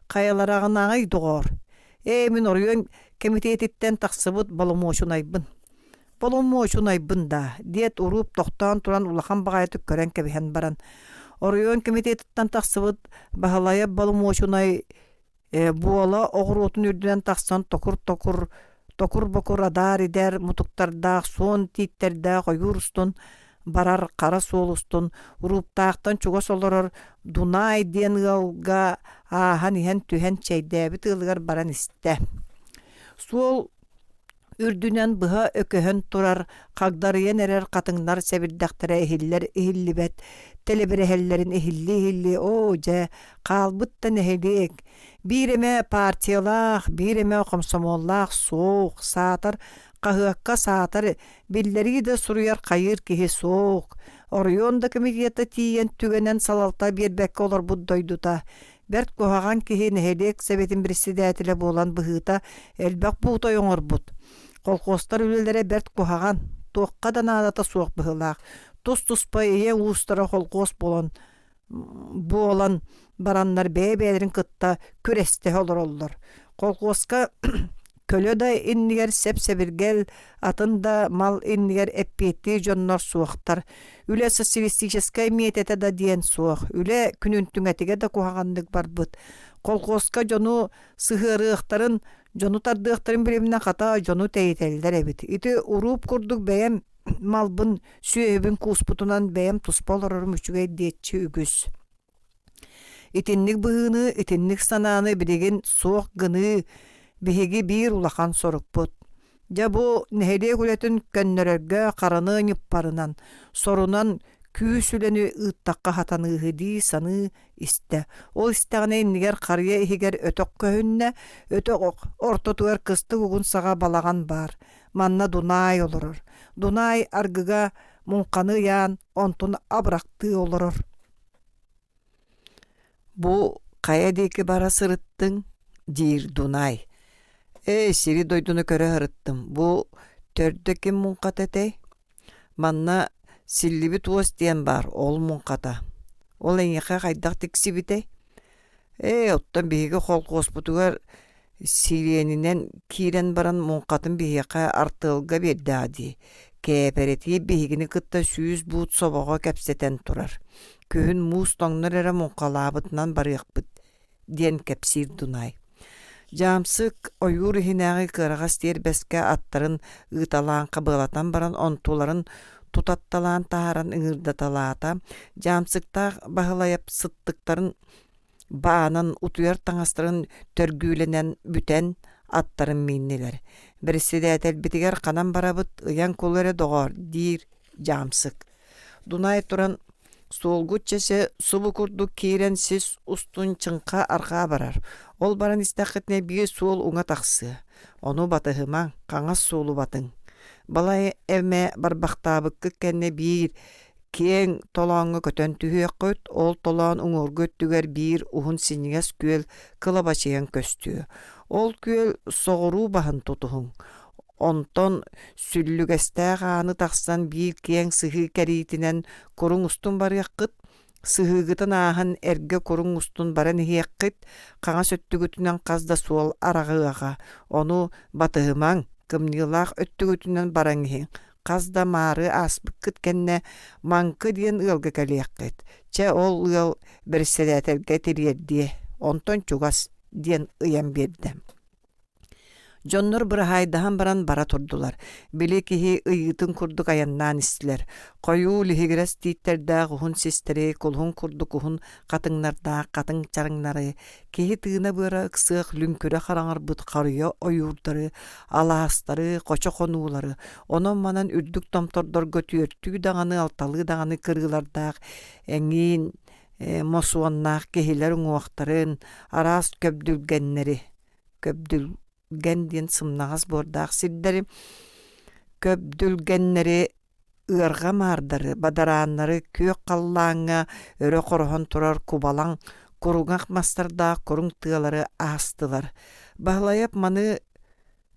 хайалараҕынаҕый доҕоор? Ээ, мин оройуон кэмитиэтиттэн тахсыбыт боломуочунайбын. Боломуочунайбын даа, диэт Урууп тохтоон туран улахан баҕайытык көрөн кэбиһэн баран, оройуон комитетыттан тахсыбыт Баһылайап боломуочунай буола оҕуруотун үрдүнэн тахсан токур-токур, токур-бокур адаар-идэр мутуктардаах суон тииттэрдээх ойуур устун барар хара суол устун Урууптаахтан чугас олорор Дунаай диэн ыалга ааһан иһэн түһэн чэйдээбит ыалыгар баран истэ. Суол үрдүнэн быһа өкөһөн турар, хагдарыйан эрэр хатыҥнар сэбирдэхтэрэ иһиллэр-иһиллибэт, тэлэбирэһэллэрин иһиллии-иһиллии оо дьэ, хаалбыт да нэһилиэк, биир эмэ партиялаах, биир эмэ хомсомуоллаах суох, саатар хаһыакка саатар биллэрии да суруйар хайыыр киһи суох, оройуон да комитета тиийэн түгэнэн салалта биэрбэккэ олорбут дойдута, Бэрт куһаҕан киһи нэһилиэк сэбиэтин председателэ буолан быһыыта элбэх буутай оҥорбут. Колхозтар үлэлэрэ бэрт куһаҕан, туохха да наадата суох быһыылаах. Тус-туспа ийэ уустара холкуос буолан буолан бараннар бэйэ-бэйэлэрин кытта күрэстэһэ олороллор. Колхуоска көлө да иннигэр сэп-сэбиргэл, атын да мал иннигэр эппиэттиир дьоннор суохтар. Үлэ социалистическай миэтэтэ да диэн суох. Үлэ күнүн түҥэтигэ да куһаҕаннык барбыт. Колхуоска дьону сыһыарыахтарын, дьону тардыахтарын билиминэ хата дьону тэйитэллэр эбит. Ити урууп курдук бэйэм малбын, сүөһүбүн кууспутунан бэйэм туспа олорорум үчүгэй диэччи үгүс. Итинник быһыыны, итинник санааны билигин суох гыныы биһиги биир улахан сорукпут. Дьэ бу нэһилиэк үлэтин көннөрөргө хараны ньыппарынан, сорунан күүс үлэни ыыттахха сатаныыһы дии саныы истэ. Ол истэҕинэ иннигэр харыйа иһигэр өтөх көһүннэ, өтөх ортотугар кыстык угун саҕа балаҕан баар. Манна Дунаай олорор. Дунаай аргыга муҥханы ыйаан, онтун абырахтыы олорор. Бу хайа диэки бара сырыттыҥ? диир Дунай. Ээ, сири-дойдуну көрө сырыттым. Бу төрдө ким муҥхата этэй? Манна силлибит уос диэн баар, ол муҥхата. Ол эйиэхэ хайдах тиксибитэй? Ээ, оттон биһиги холкуоспутугар Сириэнинэн киирэн баран муҥхатын биһиэхэ артыалга биэрдэҕэ дии, кээпэрэтиип биһигини кытта 100 буут собоҕо кэпсэтэн турар, күһүн муус тоҥнор эрэ муҥхалаабытынан барыахпыт диэн кэпсиир Дунай. Дьаамсык ойуур иһинээҕи кыараҕас тиэрбэскэ аттарын ыыталаан хабыалатан баран онтуларын тутатталаан таһааран ыҥырдаталаата. Дьаамсыктаах Баһылайап сыттыктарын баанан утуйар таҥастарын төргүүлэнэн бүтэн аттарын мииннилэр. Бэрэссэдээтэлбитигэр ханан барабыт, ыйан кулу эрэ доҕоор, диир дьаамсык. Дунай туран суолгут чэсэ субу курдук киирэн сис устун чыҥха арҕаа барар. Ол баран истэххитинэ биир суол уҥа тахсыа. Ону батыһымаҥ, хаҥас суолу батыҥ. Балай эмэ барбахтаабыккыт кэннэ биир киэҥ толооҥҥо көтөн түһүөххүт, ол толоон уҥуоргу өттүгэр биир уһун синньигэс күөл кылабачыйан көстүө. Ол күөл соҕуруу баһын тутуһуҥ. Онтон сүллүгэстээх ааны тахсан биир киэҥ сыһыы кэриитинэн куруҥ устун барыаххыт, сыһыыгытын ааһан эргэ куруҥ устун баран иһиэххит, хаҥас өттүгүтүнэн хас да суол араҕыаҕа, ону батыһымаҥ, кымньыылаах өттүгүтүнэн баран иһиҥ, хас да маары ааспыккыт кэннэ Маҥкы диэн ыалга кэлиэххит, чэ ол ыал бэрэссэдээтэлгэ тириэрдиэ, онтон чугас диэн ыйан биэрдэ. Дьоннор быраһаайдаһан баран бара турдулар. Били киһи ыйыытын курдук айаннаан истилэр. Хойуу лиһигирэс тииттэрдээх уһун систэри, кулуһун курдук уһун хатыҥнардаах хатыҥ чараҥнары, киһи тыына-быара ыксыах лүҥкүрэ хараҥарбыт харыйа ойуурдары, алаастары, хочо хонуулары, онон-манан үрдүк томтордорго түөртүү даҕаны, алталыы даҕаны кырыылардаах эҥиин мосуоннаах киһилэр уҥуохтарын, араас көбдүлгэннэри көбдүлгэн диэн сымнаҕас буордаах сирдэри, көбдүлгэннэри, ыарҕа маардары, бадарааннары күөх халлааҥҥа өрө хороһон турар кубалаҥ, куруҥах мастардаах куруҥ тыалары аастылар. Баһылайап маны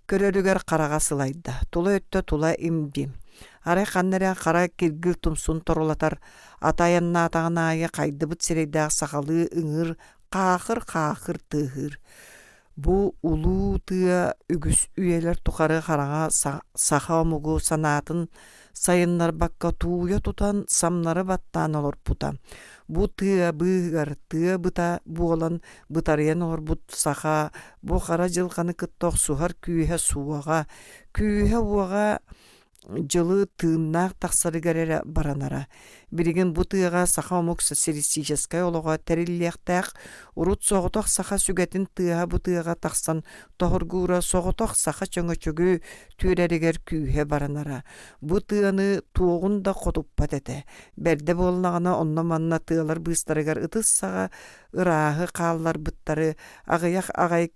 көрөрүгэр хараҕа сылайда, тула өттө тула имдим. Арай ханна эрэ хара киргил тумсун торулатар, ата айаннаатаҕын аайы хайдыбыт сирэйдээх сахалыы ыҥыыр хаахыр-хаахыр тыаһыыр. Бу улуу тыа үгүс үйэлэр тухары хараҥа саха омугу санаатын сайыннарбакка тууйа тутан самнары баттаан олорбута. Бу тыа быыһыгар тыа быта буолан бытарыйан олорбут саха бу хара дьылҕаны кытта охсуһар күүһэ суоҕа, күүһэ-уоҕа дьылы тыыннаах тахсарыгар эрэ баранара. Билигин бу тыаҕа саха омук социалистическай олоҕо тэриллиэхтээх. Урут соҕотох саха сүгэтин тыаһа бу тыаҕа тахсан тоһоргуура соҕотох саха чөҥөчөгү түөрэригэр күүһэ баранара. Бу тыаны туоҕун да хотуппат этэ. Бэрдэ буоллаҕына онно-манна тыалар быыстарыгар ытыс саҕа ырааһы хаалларбыттары аҕыйах аҕай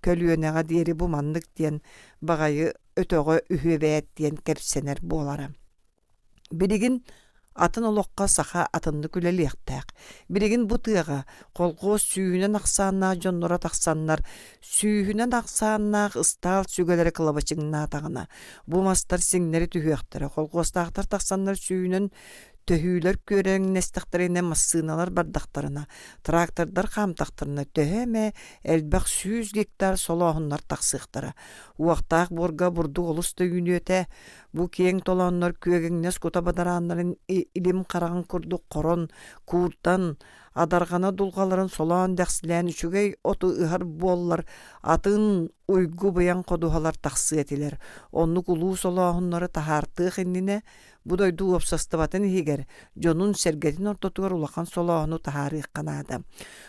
көлүөнэҕэ диэри бу маннык диэн баҕайы өтөҕө үһүөбээт диэн кэпсэнэр буолара. Билигин атын олоххо саха атыннык үлэлиэхтээх. Билигин бу тыаҕа колхуос сүүһүнэн ахсааннаах дьонноро тахсаннар, сүүһүнэн ахсааннаах ыстаал сүгэлэрэ кылабачыҥнаатаҕына, бу мастар сиҥнэри түһүөхтэрэ, колхуостаахтар тахсаннар сүүһүнэн төһүүлэр күөрэҥнэстэхтэринэ, массыыналар бардахтарына, трактордар хаамтахтарына төһө эмэ элбэх 100 гектар солооһуннар тахсыахтара. Уохтаах буорга бурдук олус да үүнүөтэ. Бу киэҥ толооннор күөгэҥнэс кута бадарааннарын илим хараҕын курдук хорон, кууртан, адарҕана дулҕаларын солоон дэхсилээн үчүгэй оту ыһар буоллар, атын уйгу-быйаҥ ходуһалар тахсыа этилэр. Оннук улуу солооһуннары таһаартыах иннинэ Бу дойду уопсастыбатын иһигэр дьонун-сэргэтин ортотугар улахан солооһуну таһаарыахха наада.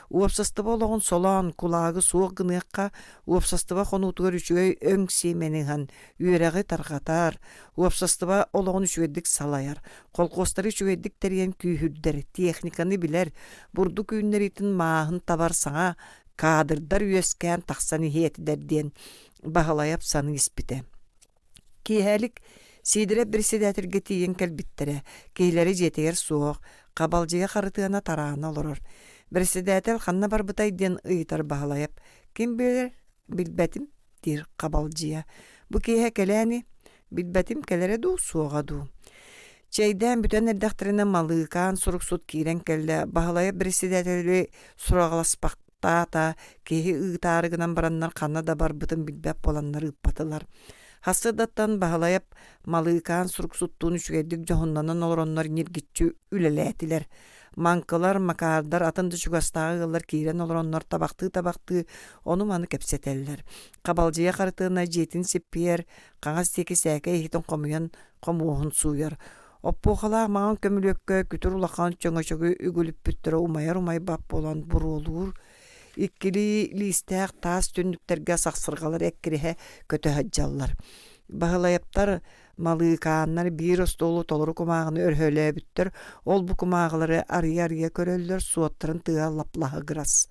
Уопсастыба олоҕун солоон, кулаагы суох гыныахха, уопсастыба хонуутугар үчүгэй өҥ сиэмэни ыһан, үөрэҕи тарҕатар, уопсастыба олоҕун үчүгэйдик салайар, колхуостары үчүгэйдик тэрийэн күүһүрдэр, техниканы билэр, бурдук үүннэриитин мааһын табар саҥа каадырдар үөскээн тахсан иһиэ этилэр диэн Баһылайап саныы испитэ. Киэһэлик Сиидэрэп председательгэ тиийэн кэлбиттэрэ, киһилэрэ дьиэтигэр суох, хабалдьыйа Харытыана тараана олорор. Председатель ханна барбытай диэн ыйытар Баһылайап. Ким билэр, билбэтим, диир Хабалдьыйа. Бу киэһэ кэлээни, билбэтим кэлэрэ дуу, суоҕа дуу. Чэйдээн бүтэн эрдэхтэринэ Малыыкаан суруксут киирэн кэллэ. Баһылайап председатели сураҕаласпах таата киһи ыытаары гынан бараннар ханна да барбытын билбэт буоланнар ыыппатылар. Сарсыардаттан Баһылайап Малыыкаан суруксуттуун үчүгэйдик дьоһуннанан олороннор ньиргиччи үлэлээтилэр. Маҥкылар, Макаардар атын да чугастааҕы ыаллар киирэн олороннор табахтыы-табахтыы ону-маны кэпсэтэллэр. Хабалдьыйа Харытыана дьиэтин сиппийэр, хаҥас диэки сээкэй иһитин хомуйан хомуоһун сууйар. Оппуохалаах маҥан көмүлүөккэ күтүр улахан чөҥөчөгү үгүлүппүттэрэ умайар-умайбат буолан буруолуур, иккилии лиистээх таас түннүктэргэ сахсырҕалар эккириһэ көтө сылдьаллар. Баһылайаптар малыыкааннар биир остуолу толору кумааҕыны өрөһөлөөбүттэр, ол-бу кумааҕылары арыйа-арыйа көрөллөр, суоттарын тыаһа лап-лаһыгырас.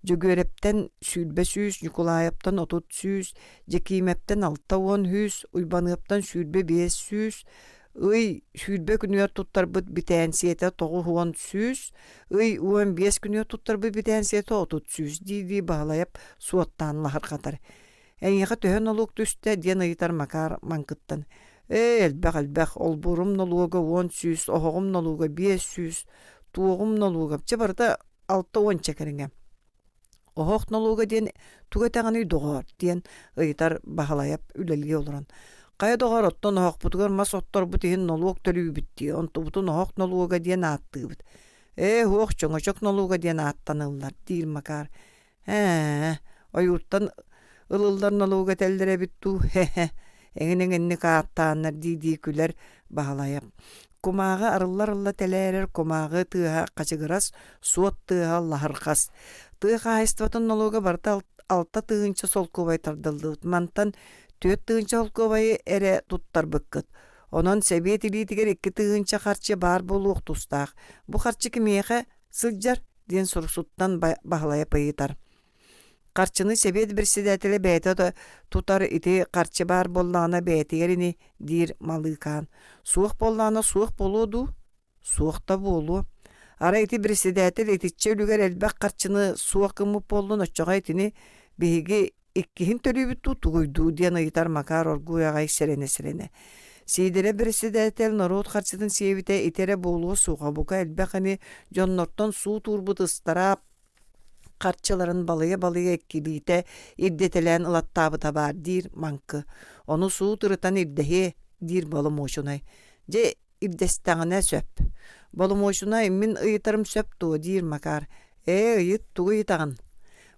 Дьөгүөрэптэн 20 сүүс, Ньукулаайаптан 30 сүүс, Дьэкиимэптэн 60 сүүс, Уйбаныаптан 25 сүүс, ый 20 күнүгэр туттарбыт бүтээнсийэтэ 90 сүүс, ый 15 күнүгэр туттарбыт бүтээнсийэтэ 30 сүүс дии-дии Баһылайап суоттаан лаһырҕатар. «Эйиэхэ төһө нолуок түстэ?» диэн ыйытар Макар маҥкыттан. «Ээ, элбэх-элбэх, олбуорум нолуога 10 сүүс, оһоҕум нолуога 500, туоҕум нолуога, чэ барыта 60 кэриҥэ. Оһох нолуога диэн тугу этэҕиний доҕоор?» диэн ыйытар Баһылайап үлэлии олорон. «Хайа доҕоор, оттон оһохпутугар мас отторбут иһин нолуок төлүүбүт дии, онтубутун оһох нолуога диэн ааттыыбыт». «Ээ, уох, чөҥөчөк нолуга диэн ааттаныллар», диир Макар. Ээ, ойууттан ылыллар нолуогу этэллэр эбит дуу, хе-хе, эҥин-эҥинник ааттааннар дии-дии күлэр Баһылайап. Кумааҕы арылла-арылла тэлээрэр кумааҕы тыаһа хачыгырас, суот тыаһа лаһырҕас. Тыа хаһаайыстыбатын нолуога барыта 6 тыһыынча солкуобай тардыллыбыт. Мантан 4 тыһыынча солкуобайы эрэ туттарбыккыт. Онон сэбиэт илиитигэр 2 тыһыынча харчы баар буолуох тустаах. Бу харчы кимиэхэ сылдьар? диэн суруксуттан Баһылайап ыйытар. Харчыны сэбиэт председателэ бэйэтэ тутар ити харчы баар буоллаҕына бэйэтигэр ини диир Малыыкаан. Суох буоллаҕына суох буолуо дуу? Суох да буолуо. Арай ити председатель итиччэ үлүгэр элбэх харчыны суох гыммыт буоллун оччоҕо итини биһиги иккиһин төлүүбүт дуу тугуй дуу диэн ыйытар Макар оргууй аҕай сэрэнэ-сэрэнэ. Сиидэрэ председатель норуот харчытын сиэбитэ ити эрэ буолуо суоҕа бука элбэх ини дьоннортон суут уурбут ыстараап харчыларын балыйа-балыйа иккилиитэ ирдэтэлээн ылаттаабыта баар диир Маҥкы. Ону суут ырытан ирдэһиэ диир боломуочунай. Дьэ ирдэстэҕинэ сөп. Боломуочунай мин ыйытарым сөп дуо диир Макар. Ээ ыйыт тугу ыйытаҕын?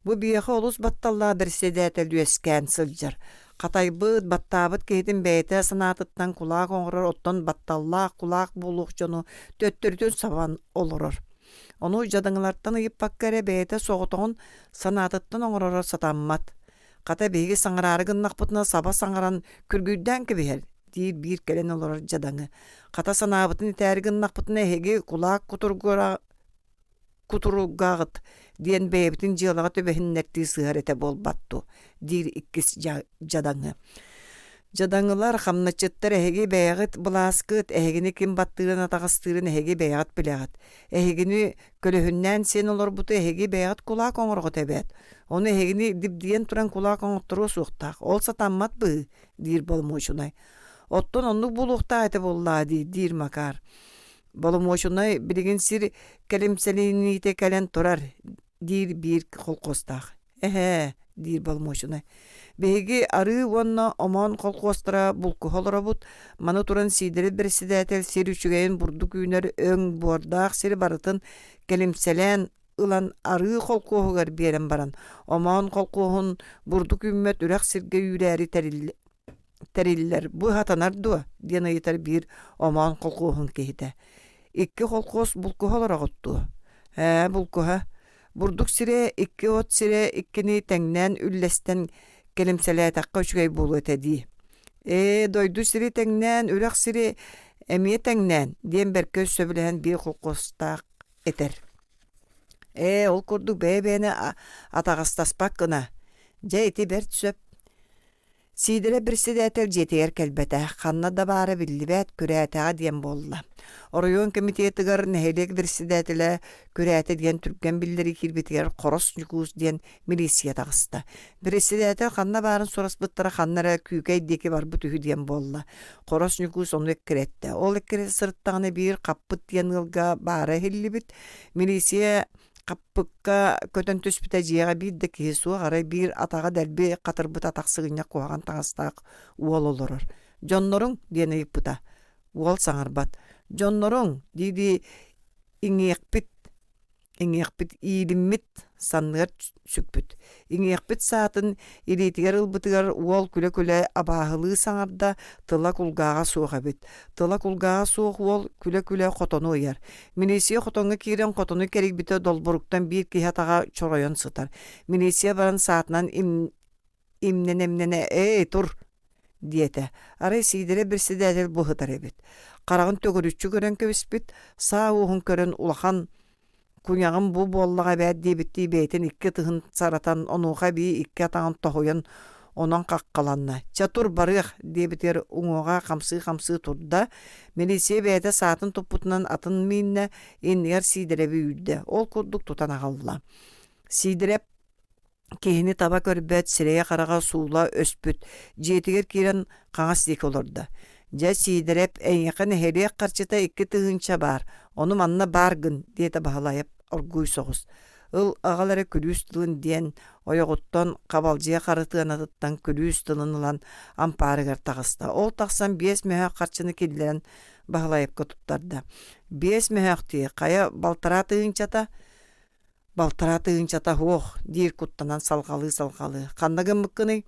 Бу биһиэхэ олус батталлаах бэрэссэдээтэл үөскээн сылдьар. Хатайбыт, баттаабыт киһитин бэйэтэ санаатыттан кулаак оҥорор, оттон батталлаах кулаак буолуох дьону төттөрүтүн сабан олорор. Ону дьадаҥылартан ыйыппакка эрэ бэйэтэ соҕотоҕун санаатыттан оҥороро сатаммат. Хата биһиги саҥараары гыннахпытына саба саҥаран күргүйдээн кэбиһэр, диир биир кэлэн олорор дьадаҥы. Хата санаабытын этээри гыннахпытына эһиги кулаак кутуругаҕыт диэн бэйэбитин дьыалаҕа түбэһиннэртии сыһар этэ буолбат дуо диир иккис дьадаҥы. Дьадаҥылар, хамначчыттар эһиги бэйэҕит былааскыт, эһигини ким баттыырын атаҕастыырын эһиги бэйэҕит билэҕит. Эһигини көлөһүннээн сиэн олорбуту эһиги бэйэҕит кулаак оҥороҕут эбээт. Ону эһигини дибдийэн туран кулаак оҥотторуо суохтаах. Ол сатаммат быһыы, диир боломуочунай. Оттон оннук буолуохтаах этэ буоллаа дии, диир Макар. Боломуочунай билигин сир кэлимсэлиниитэ кэлэн турар, диир биир холкуостаах. Эһээ, диир боломуочунай. Биһиги Арыы уонна Омоон холкуостара булкуһа олоробут. Маны туран Сиидэрэп бэрэссэдээтэл сир үчүгэйин бурдук үүнэр өҥ буордаах сири барытын кэлимсэлээн ылан Арыы холкуоһугар биэрэн баран, Омоон холкуоһун бурдук үүммэт үрэх сиргэ үүрээри тэриллэр. Бу сатанар дуо? диэн ыйытар биир Омоон холкуоһун киһитэ. Икки холкуос булкуһа олороҕут дуо? Ээ, булкуһа. Бурдук сирэ икки от сирэ иккини тэҥнээн үллэстэн кэлимсэлээтэххэ үчүгэй буолуо этэ дии. Ээ, дойду сири тэҥнээн, үрэх сири эмиэ тэҥнээн, диэн бэркэ сөбүлэһэн биир холкуостаах этэр. Ээ, ол курдук бэйэ-бэйэни атаҕастаспат гына. Дьэ, ити бэрт сөп. Сиидэрэ председатель дьиэтигэр кэлбэтэ, ханна да баара биллибэт, күрээтэҕэ диэн буолла. Оройуон комитетыгар нэһилиэк председателэ күрээтэ диэн түргэн биллэрии киирбитигэр Хорос Ньукуус диэн милиция таҕыста. Председатель ханна баарын сураспыттара ханна эрэ Күүкэй диэки барбыт үһү диэн буолла. Хорос Ньукуус ону эккирэттэ. Ол эккирэтэ сырыттаҕына биир хаппыт диэн ыалга баара иһиллибит. Милиция Хаппыкка көтөн түспүтэ дьиэҕэ биир да киһи суох, арай биир атаҕа дэлби хатырбыт атах сыгынньах куһаҕан таҥастаах уол олорор. «Дьонноруҥ?» диэн ыйыппыта. Уол саҥарбат. «Дьонноруҥ?» дии-дии иҥиэхпит. Иҥиэхпит иилиммит, санныгар сүкпүт. Иҥиэхпит саатын илиитигэр ылбытыгар уол күлэ-күлэ абааһылыы саҥарда, тыла кулгааҕа суох эбит. Тыла кулгааҕа суох уол күлэ-күлэ хотону ыйар. Милиция хотоҥҥо киирэн хотону кэрийбитэ долборуктан биир киһи атаҕа чоройон сытар. Милиция баран саатынан имнэнэ-имнэнэ «Эй, тур!» диэтэ. Арай Сиидэрэ председатель бу сытар эбит. Хараҕын төгүрүччү көрөн кэбиспит, саа уоһун көрөн улахан куйаҕым бу буоллаҕа эбээт диэбиттии бэйэтин икки ытыһын саратан, онуоха эбии икки атаҕын тоһуйан онон хаххаланна. «Чэ тур, барыах!» диэбитигэр уҥуоҕа хамсыы-хамсыы турда. Милиция бэйэтэ саатын туппутунан атын мииннэ, иннигэр Сиидэрэби үүрдэ. Ол курдук тутан аҕалла. Сиидэрэп Киһини таба көрбөт, сирэйэ-хараҕа суула өспүт, дьиэтигэр киирэн хаҥас диэки олордо: «Дьэ, Сиидэрэп, эйиэхэ нэһилиэк харчыта 2000 баар, ону манна баар гын» диэтэ Баһылайап оргууй соҕус. «Ыл, аҕал эрэ күлүүс тылын» диэн ойоҕуттан хабалдьыйа харытыанатыттан күлүүс тылын ылан ампаарыгар таҕыста. Ол тахсан биэс мөһөөх харчыны киллэрэн Баһылайапка туттарда. «Биэс мөһөөх дии, хайа балтараа тыһыынчата?» Балтараа тыһыынчата суох, диир куттанан салҕалыы-салҕалыы. Ханна гыммыккыный?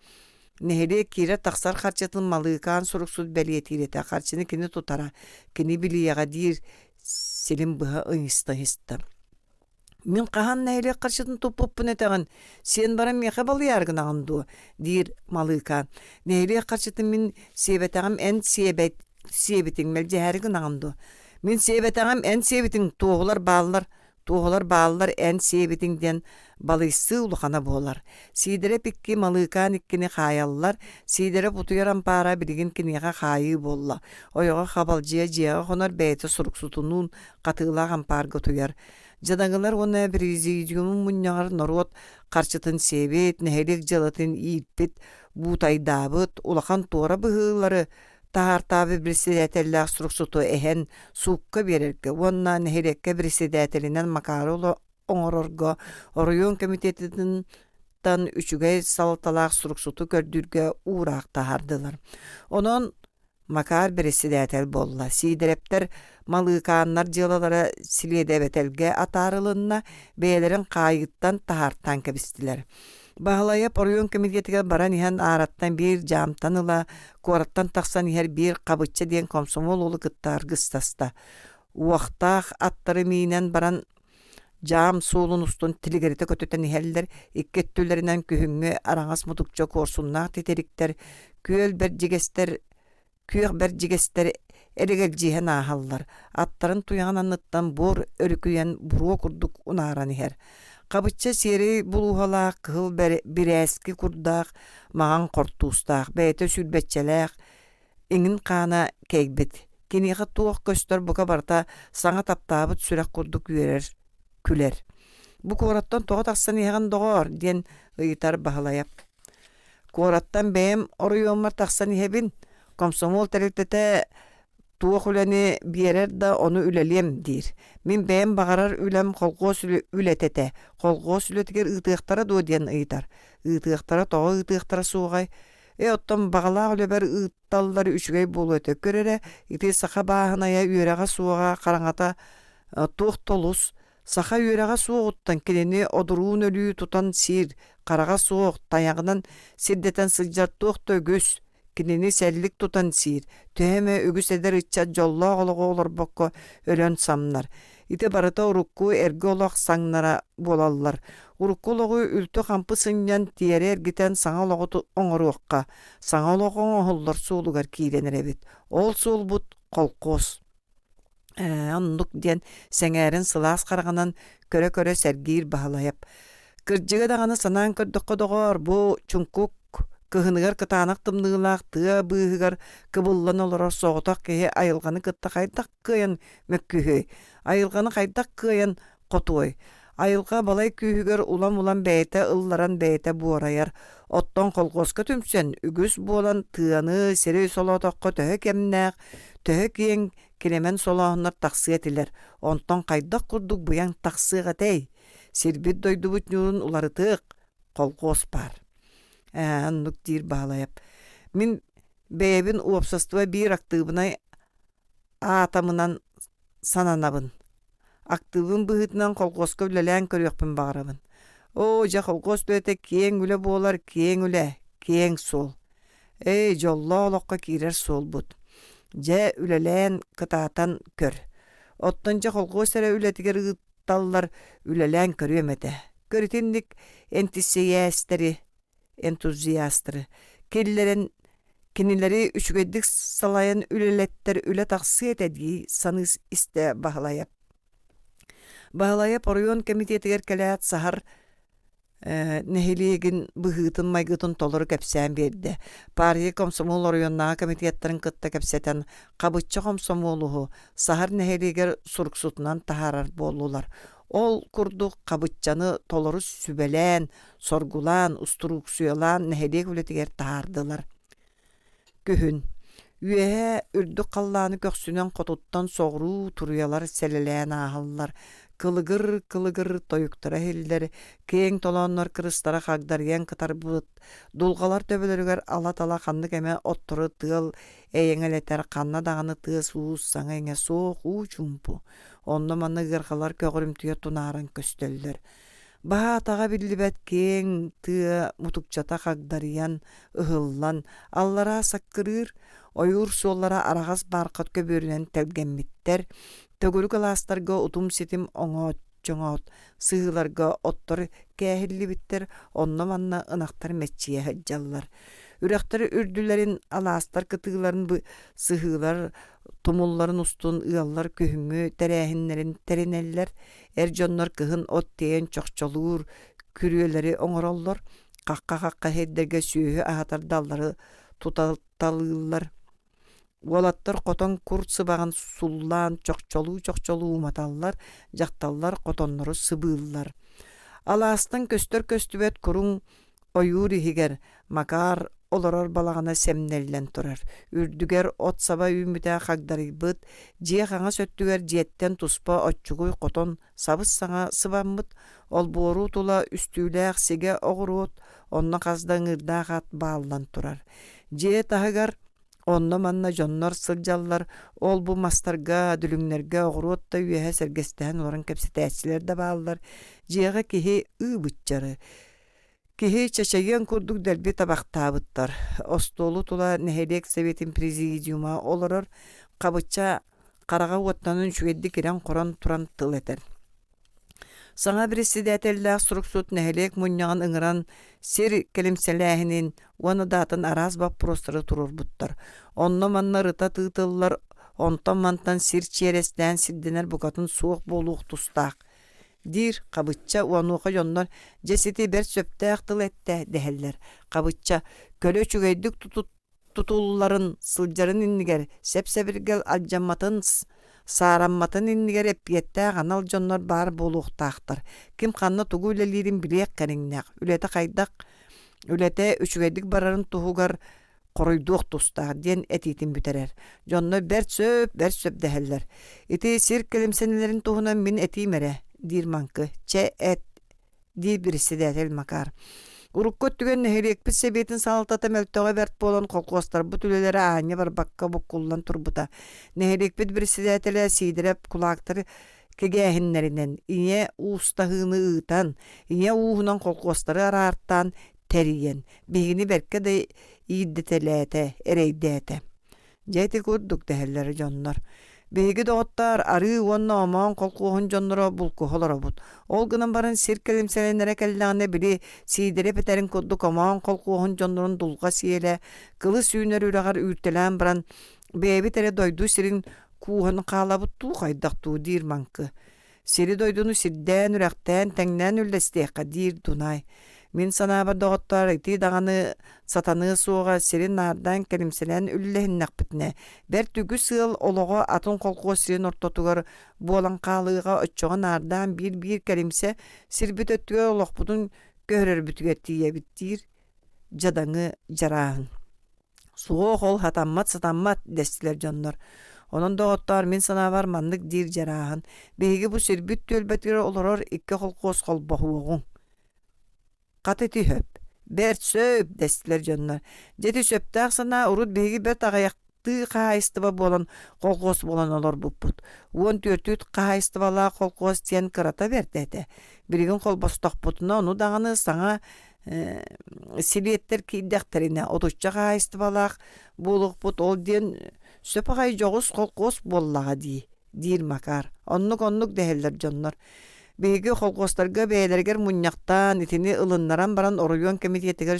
Нэһилиэк киирэр-тахсар харчытын Малыыкаан суруксут бэлиэтиир этэ, харчыны кини тутара, кини билиэҕэ диир силин быһа ыйыста-ыйыста. Мин хаһан нэһилиэк харчытын туппуппун этэҕин, сиэн баран миэхэ балыйаары гынаҕын дуо? диир Малыыкаан. Нэһилиэк харчытын мин сиэбэтэҕим эн сиэбэт сиэбитиҥ мэлдьэһээри гынаҕын дуо? Мин сиэбэтэҕим эн сиэбитиҥ туоһулар бааллар Туоһулар бааллар эн сиэбитиҥ диэн балыйсыы улахана буолар. Сиидэрэп икки Малыыкаан иккини хаайаллар, Сиидэрэп утуйар ампаара билигин киниэхэ хаайыы буолла. Ойоҕо хабалдьыйа дьиэҕэ хонор бэйэтэ суруксутунуун хатыылаах ампаарга утуйар. Дьадаҥылар уонна президиум мунньаҕар норуот харчытын сиэбит, нэһилиэк дьыалатын ииппит, буутайдаабыт, улахан туора быһыылары таһаартаабыт председателлээх суруксуту эһэн суукка биэрэргэ уонна нэһилиэккэ председателинэн Макары оҥорорго оройуон комитетыттан үчүгэй салалталаах суруксуту көрдүүргэ уураах таһаардылар. Онон Макар бэрэссэдээтэл буолла. Сиидэрэптэр Малыыкааннар дьыалалара силиэдэбэтэлгэ атаарылынна, бэйэлэрин хаайыыттан таһаартаан кэбистилэр. Баһылайап оройуон комитетыгар баран иһэн аараттан биир дьаамтан ыла куораттан тахсан иһэр биир Хабычча диэн комсомол уолу кытта аргыстаста. Уохтаах аттары миинэн баран дьаам суолун устун тилигиритэ көтүтэн иһэллэр, икки өттүлэринэн күһүҥҥү араҥас мутукча куорсуннаах титириктэр, күөл бэрдьигэстэр күөх бэрдьигэстэр эрэгэлдьиһэн ааһаллар, аттарын туйаҕын анныттан буор өрүкүйэн буруо курдук унааран иһэр. Хабычча сиэрэй булууһалаах кыһыл бирээски курдаах маҥан хортуустаах, бэйэтэ сүүрбэччэлээх, иҥин хаана кэйбит. Киниэхэ туох көстөр бука барыта саҥа таптаабыт сүрэх курдук үөрэр, күлэр. «Бу куораттан тоҕо тахсан иһэҕин, доҕоор?» диэн ыйытар Баһылайап. Куораттан бэйэм оройуоммар тахсан иһэбин, комсомол тэрилтэтэ туох үлэни биэрэр да ону үлэлиэм диир. Мин бэйэм баҕарар үлэм холхуос үлэтэ этэ. Холхуос үлэтигэр ыытыахтара дуо диэн ыйытар. Ыытыахтара тоҕо ыытыахтара суоҕай? Ээ оттон баҕалаах үлэбэр ыытталлар үчүгэй буолуо этэ. Көр эрэ, ити саха бааһынайа үөрэҕэ суоҕа хараҥата туох да олус Саха үөрэҕэ суоҕуттан кинини одуруун өлүү тутан сиир, хараҕа суох, тайаҕынан сирдэтэн сылдьар туох да үгүс, кинини сэллик тутан сиир, төһө эмэ үгүс эдэр ыччат дьоллоох олоҕу олорбокко өлөн самнар. Ити барыта урукку эргэ олох саҥнара буолаллар. Урукку олоҕу үлтү-хампы сынньан, тиэрэ эргитэн саҥа олоҕу оҥоруохха, саҥа олох оҥоһуллар суолугар киирэн эрэбит. Ол суолбут холкуос. Ээ, оннук диэн сэҥээрэн сылаас хараҕынан көрө-көрө сэргиир Баһылайап. Кырдьыга даҕаны санаан көрдөххө, доҕоор, бу чуҥкук кыһыныгар кытаанах тымныылаах тыа быыһыгар кыбыллан олорор соҕотох киһи айылҕаны кытта хайдах кыайан мөккүһүөй, айылҕаны хайдах кыайан хотуой? Айылҕа балай күүһүгэр улам-улам бэйэтэ ылларан бэйэтэ буорайар. Оттон колхуоска түмсэн, үгүс буолан тыаны, сири солоотоххо төһө кэмнээх, төһө киэҥ килэмэн солооһуннар тахсыа этилэр. Онтон хайдах курдук быйаҥ тахсыах этэй? Сирбит-дойдубут ньуурун уларытыах, колхуос баар. Ээ, оннук диир Баһылайап. Мин бэйэбин уопсастыба биир актыыбынай аатамынан сананабын. Актыыбын быһыытынан колхуоска үлэлээн көрүөхпүн баҕарабын. Оо, дьэ, колхуос үлэтэ киэҥ үлэ буолар, киэҥ үлэ, киэҥ суол. Ээ, дьоллоох олоххо киирэр суолбут. Дьэ, үлэлээн, кытаатан көр. Оттон дьэ колхуос эрэ үлэтигэр ыытталлар, үлэлээн көрүөм этэ. Көр итинник энтисийээстэри, энтузиастары киллэрэн кинилэри үчүгэйдик салайан үлэлэттэр үлэ тахсыа этэ дии саныы истэ Баһылайап. Баһылайап оройуон кэмитиэтигэр кэлээт саһар нэһилиэгин быһыытын-майгытын толору кэпсээн биэрдэ. Партия комсомол оройуоннааҕы комитеттарын кытта кэпсэтэн, Хабычча хомсомуолуһу Саһар нэһилиэгэр суруксутунан таһаарар буоллулар. Ол курдук Хабыччаны толору сүбэлээн, соргулаан, устурууксуйалаан нэһилиэк үлэтигэр таһаардылар. Күһүн. Үөһээ үрдүк халлааны көхсүнэн хотуттан соҕуруу туруйалар сэлэлээн ааһаллар. Кылыгыр-кылыгыр тойуктара иһиллэр, киэҥ толооннор кырыстара хагдарыйан кытарбыт, дулҕалар төбөлөрүгэр ала-тала ханнык эмэ оттору тыал эйэҥэлэтэр, ханна даҕаны тыас-уус, саҥа-иҥэ суох уу чуумпу. Онно-манна ыарҕалар көҕүрүмтүйэ тунааран көстөллөр. Баһа-атаҕа биллибэт киэҥ тыа мутукчата хагдарыйан, ыһыллан, аллараа саккырыыр, ойуур суоллара араҕас баархат көбүөрүнэн тэлгэммиттэр, төгүрүк алаастарга утум-ситим оҥооччоҥоот сыһыыларга оттор кээһиллибиттэр, онно-манна ынахтар мэччийэ сылдьаллар. Үрэхтэр үрдүлэрин, алаастар кытыыларын сыһыылар тумулларын устун ыаллар күһүҥҥү тэрээһиннэрин тэринэллэр, эр дьоннор кыһын от тиэйэн чохчолуур күрүөлэри оҥороллор, хахха-хахха сирдэргэ сүөһү аһатар даллары тутаталыыллар. Уолаттар хотон кур сыбаҕын суллаан чохчолуу-чохчолуу уматаллар, дьахталлар хотоннору сыбыыллар. Алаастан көстөр-көстүбэт куруҥ Ойуур иһигэр Макар олорор балаҕана сэмнэллэн турар, үрдүгэр от саба үүммүтэ хагдарыйбыт, дьиэ хаҥас өттүгэр дьиэттэн туспа оччугуй хотон сабыс-саҥа сыбаммыт, олбуору тула үстүүлээх сигэ оҕуруот, онно хас да ыҥыырдаах ат бааллан турар. Дьиэ таһыгар онно-манна дьоннор сылдьаллар, ол-бу мастарга, дүлүҥнэргэ оҕуруот да үөһэ сэргэстэһэн олорон кэпсэтээччилэр да бааллар, дьиэҕэ киһи ыы-быччары Киһи чачайыан курдук дэлби табахтаабыттар. Остуолу тула нэһилиэк сэбиэтин президиума олорор, Хабычча хараҕа уоттанан үчүгэйдик ирэн-хорон туран тыл этэр. Саҥа председателлээх суруксут нэһилиэк мунньаҕын ыҥыран сир кэлимсэлээһинин уонна да атын араас боппуруостары туруорбуттар. Онно-манна ырыта тыытыллар, онтон-мантан сир чиэрэстээн сирдэнэр букатын суох буолуох тустаах диир Хабычча онуоха дьоннор дьэ сити бэрт сөптөөх тыл эттэ дэһэллэр. Хабычча көлө үчүгэйдик тутулларын сылдьарын иннигэр сэп-сэбиргэл алдьамматын саарамматын иннигэр эппиэттээх анал дьоннор баар буолуохтаахтар. Ким ханна тугу үлэлиирин билиэх кэриҥнээх. Үлэтэ хайдах үлэтэ үчүгэйдик барарын туһугар хоруйдуох тустаах диэн этиитин бүтэрэр. Дьонно бэрт сөп, бэрт сөп дэһэллэр. Ити сир кэлимсэнэлэрин туһунан мин этиим эрэ, диир Маҥкы. Чэ, эт, диир председатель Макар. Урукку өттүгэр нэһилиэкпит сэбиэтин салалтата мөлтөҕө бэрт буолан колхуостарбыт үлэлэрэ аанньа барбакка буккуллан турбута. Нэһилиэкпит председателэ Сиидэрэп кулаактары кэгээһиннэринэн ийэ уустаһыыны ыытан, ийэ ууһунан колхуостары араартаан тэрийэн, биһигини бэркэ да иирдэтэлээтэ, эрэйдээтэ. Дьэ ити курдук дэһэллэр дьоннор. Биһиги доҕоттоор арыы уонна омоон колхуоһун дьонноро булкуһа олоробут. Ол гынан баран сир кэлимсэлэнэрэ кэллэҕинэ били Сиидэрэп этэрин курдук омоон колхуоһун дьоннорун дулҕа сиэлэ, кылыс үүнэр үрэҕэр үүртэлээн баран бэйэбит эрэ дойду сирин кууһан хаалабыт дуу хайдах дуу диир Маҥкы. Сири-дойдуну сирдээн, үрэхтээн, тэҥнээн үллэстиэххэ диир Дунай. Мин санаабар, доҕоттоор, ити даҕаны сатаныа суоҕа сири наардаан кэлимсэлээн үллэһиннэхпитинэ, бэрт үгүс ыал олоҕо атын колхуос сирин ортотугар буолан хаалыаҕа оччоҕо наардаан биир-биир кэлимсэ сирбит өттүгэр олохпутун көһөрөрбүтүгэр тиийэбит диир дьадаҥы Дьарааһын. Суох, ол сатаммат сатаммат дэстилэр дьоннор. Онон, доҕоттоор, мин санаабар маннык диир Дьарааһын: биһиги бу сирбит түөлбэтигэр олорор икки холкуос холбоһуоҕуҥ. Хата ити сөп. Бэрт сөп дэстилэр дьоннор. Дьэ ити сөптөөх санаа урут биһиги бэрт аҕыйах. Алтыы хаһаайыстыба буолан колхуос буолан олорбуппут. 14 хаһаайыстыбалаах колхуос диэн кырата бэрт этэ. Билигин холбостохпутуна ону даҕаны саҥа силиэттэр киирдэхтэринэ отучча хаһаайыстыбалаах буолуохпут ол диэн сөп аҕай дьоҕус холкуос буоллаҕа дии диир Макар. Оннук-оннук дэһэллэр дьоннор. Биһиги холкуостарга бэйэлэригэр мунньахтаан итини ылыннаран баран оройуон кэмитиэтигэр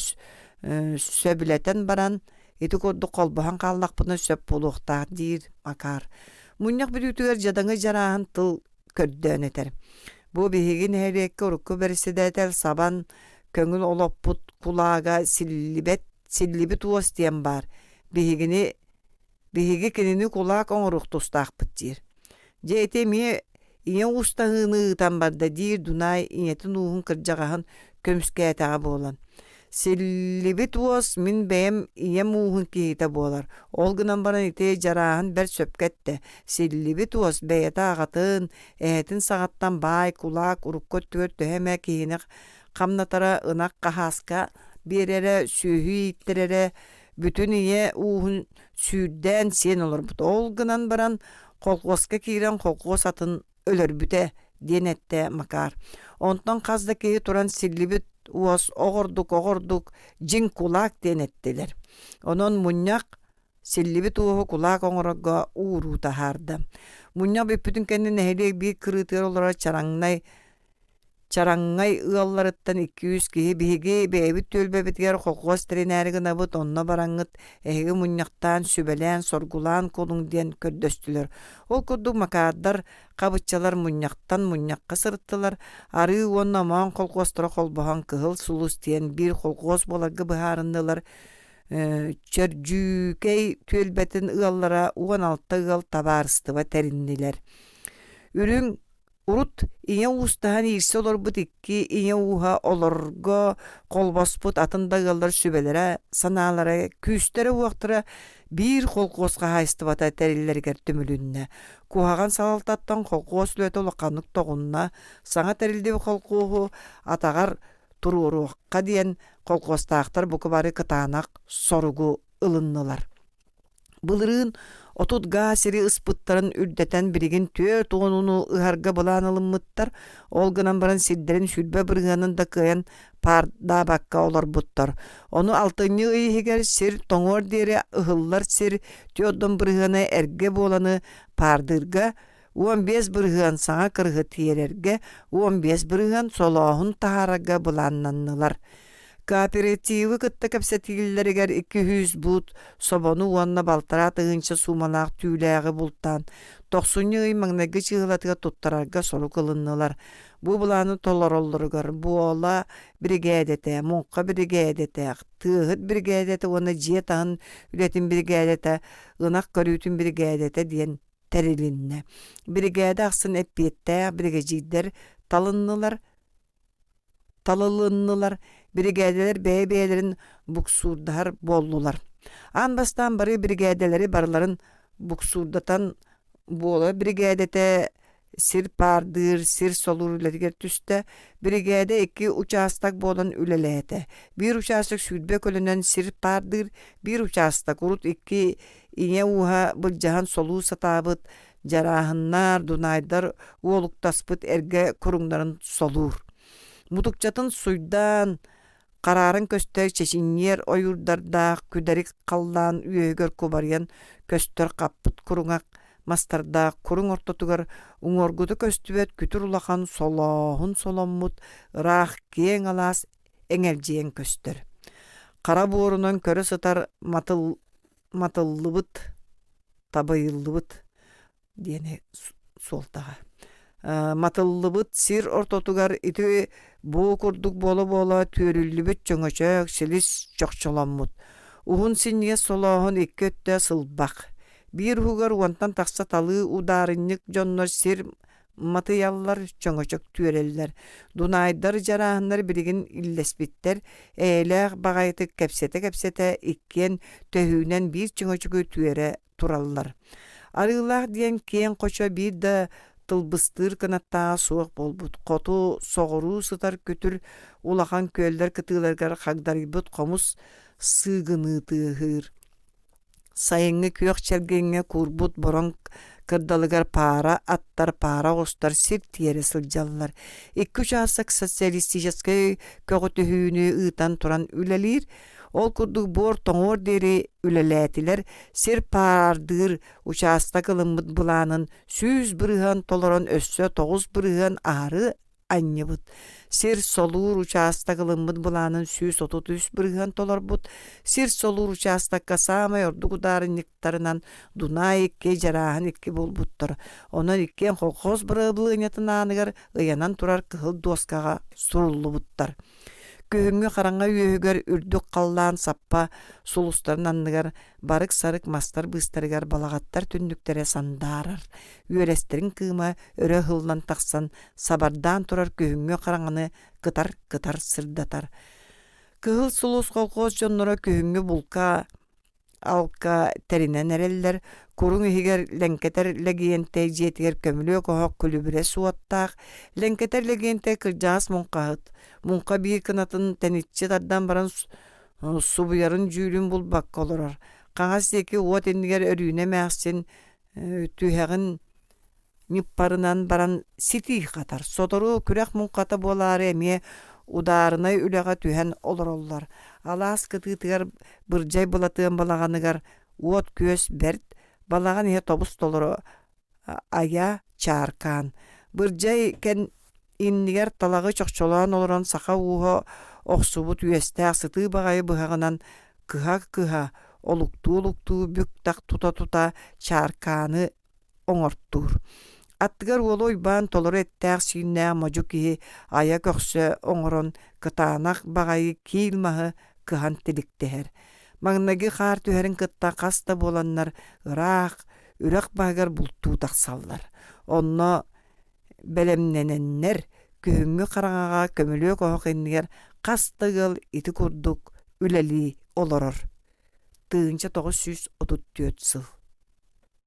сөбүлэтэн баран ити курдук холбоһон хааллахпытына сөп буолуохтаах диир Макар. Мунньах бүтүүтүгэр дьадаҥы дьарааһын тыл көрдөөн этэр. Бу биһиги нэһилиэккэ урукку бэрэссэдээтэл сабан көҥүл олоппут кулаага силлибэт силлибит уос диэн баар. Биһигини биһиги кинини кулаак оҥоруох тустаахпыт диир. Дьэ ити эмиэ ийэ уустаһыыны ыытан барда диир Дунай ийэтин ууһун кырдьаҕаһын көмүскээтэҕэ буолан. Силлибит уос мин бэйэм ийэм ууһун киһитэ буолар. Ол гынан баран ити дьарааһын бэрт сөпкө эттэ. Силлибит уос бэйэтэ аҕатын, эһэтин саҕаттан баай, кулаак урукку өттүгэр төһө эмэ киһини хамнатара, ынах хаһааска биэрэрэ, сүөһү ииттэрэрэ, бүтүн ийэ ууһун сүүрдээн сиэн олорбут. Ол гынан баран колхуоска киирэн колхуос атын өлөрбүтэ диэн эттэ Макар. Онтон хас да киһи туран силлибит уос оҕордук оҕордук дьиҥ кулаак диэн эттилэр. Онон мунньах силлибит уоһу кулаак оҥорорго ууруу таһаарда. Мунньах бүппүтүн кэннэ нэһилиэк биир кырыытыгар олорор Чараҥнай Чараҥҥай ыалларыттан 200 киһи биһиги бэйэбит түөлбэбитигэр колхуос тэринээри гынабыт, онно бараҥҥыт эһиги мунньахтаан, сүбэлээн, соргулаан кулуҥ диэн көрдөстүлэр. Ол курдук Макаардар, Хабыччалар мунньахтан мунньахха сырыттылар, Арыы уонна Омоон колхуостара холбоһон Кыһыл Сулус диэн биир колхуос буоларга быһаарыннылар. Чөрдьүүкэй түөлбэтин ыаллара 16 ыал табаарыстыба тэриннилэр. Үрүҥ Урут ийэ уустаһан иирсэ олорбут икки ийэ ууһа олорго холбоспут атын да ыаллар сүбэлэрэ, санаалара, күүстэрэ-уохтара биир холкуос хаһаайыстыбата тэриллэригэр түмүлүннэ. Куһаҕан салалтаттан холкуос үлэтэ улаханнык тоҕунна, саҥа тэриллибит холкуоһу атаҕар туруоруохха диэн холкуостаахтар бука бары кытаанах соругу ылыннылар. Былырыын 30 гаа сири ыспыттарын үрдэтэн билигин 40-уну ыһарга былаан ылыммыттар, ол гынан баран сирдэрин 20 бырыһыанын да кыайан паардаабакка олорбуттар. Ону алтынньы ый иһигэр сир тоҥуор диэри ыһыллар сир 40 бырыһыана эргэ буоланы паардыырга, 15% саҥа кырыһы тиэрэргэ, 15% солооһун таһаарарга былааннаннылар. Кооперативы кытта кэпсэтиилэригэр 200 буут собону уонна балтараа тыһыынча суумалаах түүлээҕи бултаан, тохсунньу ый маҥнайгы чыыһылатыгар туттарарга сорук ылыннылар. Бу былааны толороллоругар Буола биригээдэтэ, Муҥха биригээдэтэ, Тыаһыт биригээдэтэ уонна дьиэ таһын үлэтин биригээдэтэ, ынах көрүүтүн биригээдэтэ диэн тэрилиннэ. Биригээдэ ахсын эппиэттээх биригэдьиирдэр талыннылар, талылыннылар, биригээдэлэр бэйэ-бэйэлэрин буксуурдаһар буоллулар. Аан бастаан бары биригээдэлэри барыларын буксуурдатан буола биригээдэтэ сир паардыыр, сир солуур үлэтигэр түстэ. Биригээдэ икки учаастак буолан үлэлээтэ. Биир учаастак 20 көлөнөн сир паардыыр, биир учаастак урут икки ийэ ууһа былдьаһан солуу сатаабыт дьарааһыннар, дунаайдар уолуктаспыт эргэ куруҥнарын солуур. Мутукчатын суйдаан, харааран көстөр чэчинньиэр ойуурдардаах күдэрик халлаан үөһүгэр кубарыйан көстөр хаппыт куруҥах мастардаах куруҥ ортотугар уҥуоргута көстүбэт күтүр улахан солооһун соломмут ыраах киэҥ алаас эҥэлдьийэн көстөр. Хара буорунан көрө сытар матыл матыллыбыт, табыйыллыбыт диэни суолтаҕа. Матыллыбыт сир ортотугар ити бу курдук буола-буола түөрүллүбүт чөҥөчөөк силис чохчоломмут. Уһун синньигэс солооһун икки өттө сылбах. Биир уһугар уонтан тахса талыы удаарынньык дьоннор сир матыйаллар, чөҥөчөк түөрэллэр. Дунаайдар дьарааһыннар билигин иллэспиттэр, эйэлээх баҕайытык кэпсэтэ-кэпсэтэ иккиэн төһүүнэн биир чөҥөчөгү түөрэ тураллар. Арыылаах диэн киэҥ хочо биир да тылбыстыыр кынаттааҕа суох буолбут. Хоту, соҕуруу сытар күтүр улахан күөллэр кытыыларыгар хагдарыйбыт хомус сыыгыныы тыаһыыр. Сайыҥҥы күөх чэлгиҥҥэ куурбут бороҥ кырдалыгар паара аттар, паара оҕустар сир тиэрэ сылдьаллар. Икки учаастак социалистическай көҕүтүһүүнү ыытан туран үлэлиир. Ол курдук буор тоҥуор диэри үлэлээтилэр, сир паардыыр учаастак ылыммыт былаанын 100% толорон өссө 9% аһары анньыбыт. Сир солуур учаастак ылыммыт былаанын 133% толорбут. Сир солуур учаастакка саамай ордук удаарынньыктарынан Дунай икки, Дьарааһын икки буолбуттар. Онон иккиэн колхоз бырабылыанньатын ааныгар ыйанан турар кыһыл дуоскаҕа суруллубуттар. Күһүҥҥү хараҥа үөһүгэр үрдүк халлаан саппа сулустарын анныгар барык-сарык мастар быыстарыгар балаҕаттар түннүктэрэ сандаарар, үөлэстэрин кыыма өрө ыһыллан тахсан сабардаан турар күһүҥҥү хараҥаны кытар-кытар сырдатар. Кыһыл сулус колхоз дьонноро күһүҥҥү булка алка тэринэн эрэллэр, куруҥ иһигэр Лэҥкэтэр Лэгиэнтэй дьиэтигэр көмүлүөк оһох күлүбүрэс уоттаах, Лэҥкэтэр Лэгиэнтэй кырдьаҕас муҥхаһыт, муҥха биир кынатын тэниччи тардан баран субуйарын дьүүлүн булбакка олорор. Хаҥас диэки уот иннигэр Өрүүнэ эмээхсин түһэҕин ньыппарынан баран ситии хатар. Сотору күрэх муҥхата буолаары эмиэ удаарынай үлэҕэ түһэн олороллор. Алаас кытыытыгар Бырдьай Былатыан балаҕаныгар уот-күөс бэрт, балаҕан иһэ тобус-толору айа чааркаан. Бырдьай кэн иннигэр талаҕы чохчолоон олорон саха ууһа охсубут үөстээх сытыы баҕайы быһаҕынан кыһа-кыһа, олуктуу-олуктуу бүк-тах тута-тута чааркааны оҥортуур. Аттыгар уола Уйбаан толору эттээх-сииннээх модьу киһи айа көхсө оҥорон кытаанах баҕайы киил маһы кыһан тиликтэһэр. Маҥнайгы хаар түһэрин кытта хас да буоланнар ыраах, үрэх баһыгар бултуу тахсаллар. Онно бэлэмнэнэннэр күһүҥҥү хараҥаҕа көмүлүөк оһох иннигэр хас да ыал ити курдук үлэлии олорор. 1934 сыл.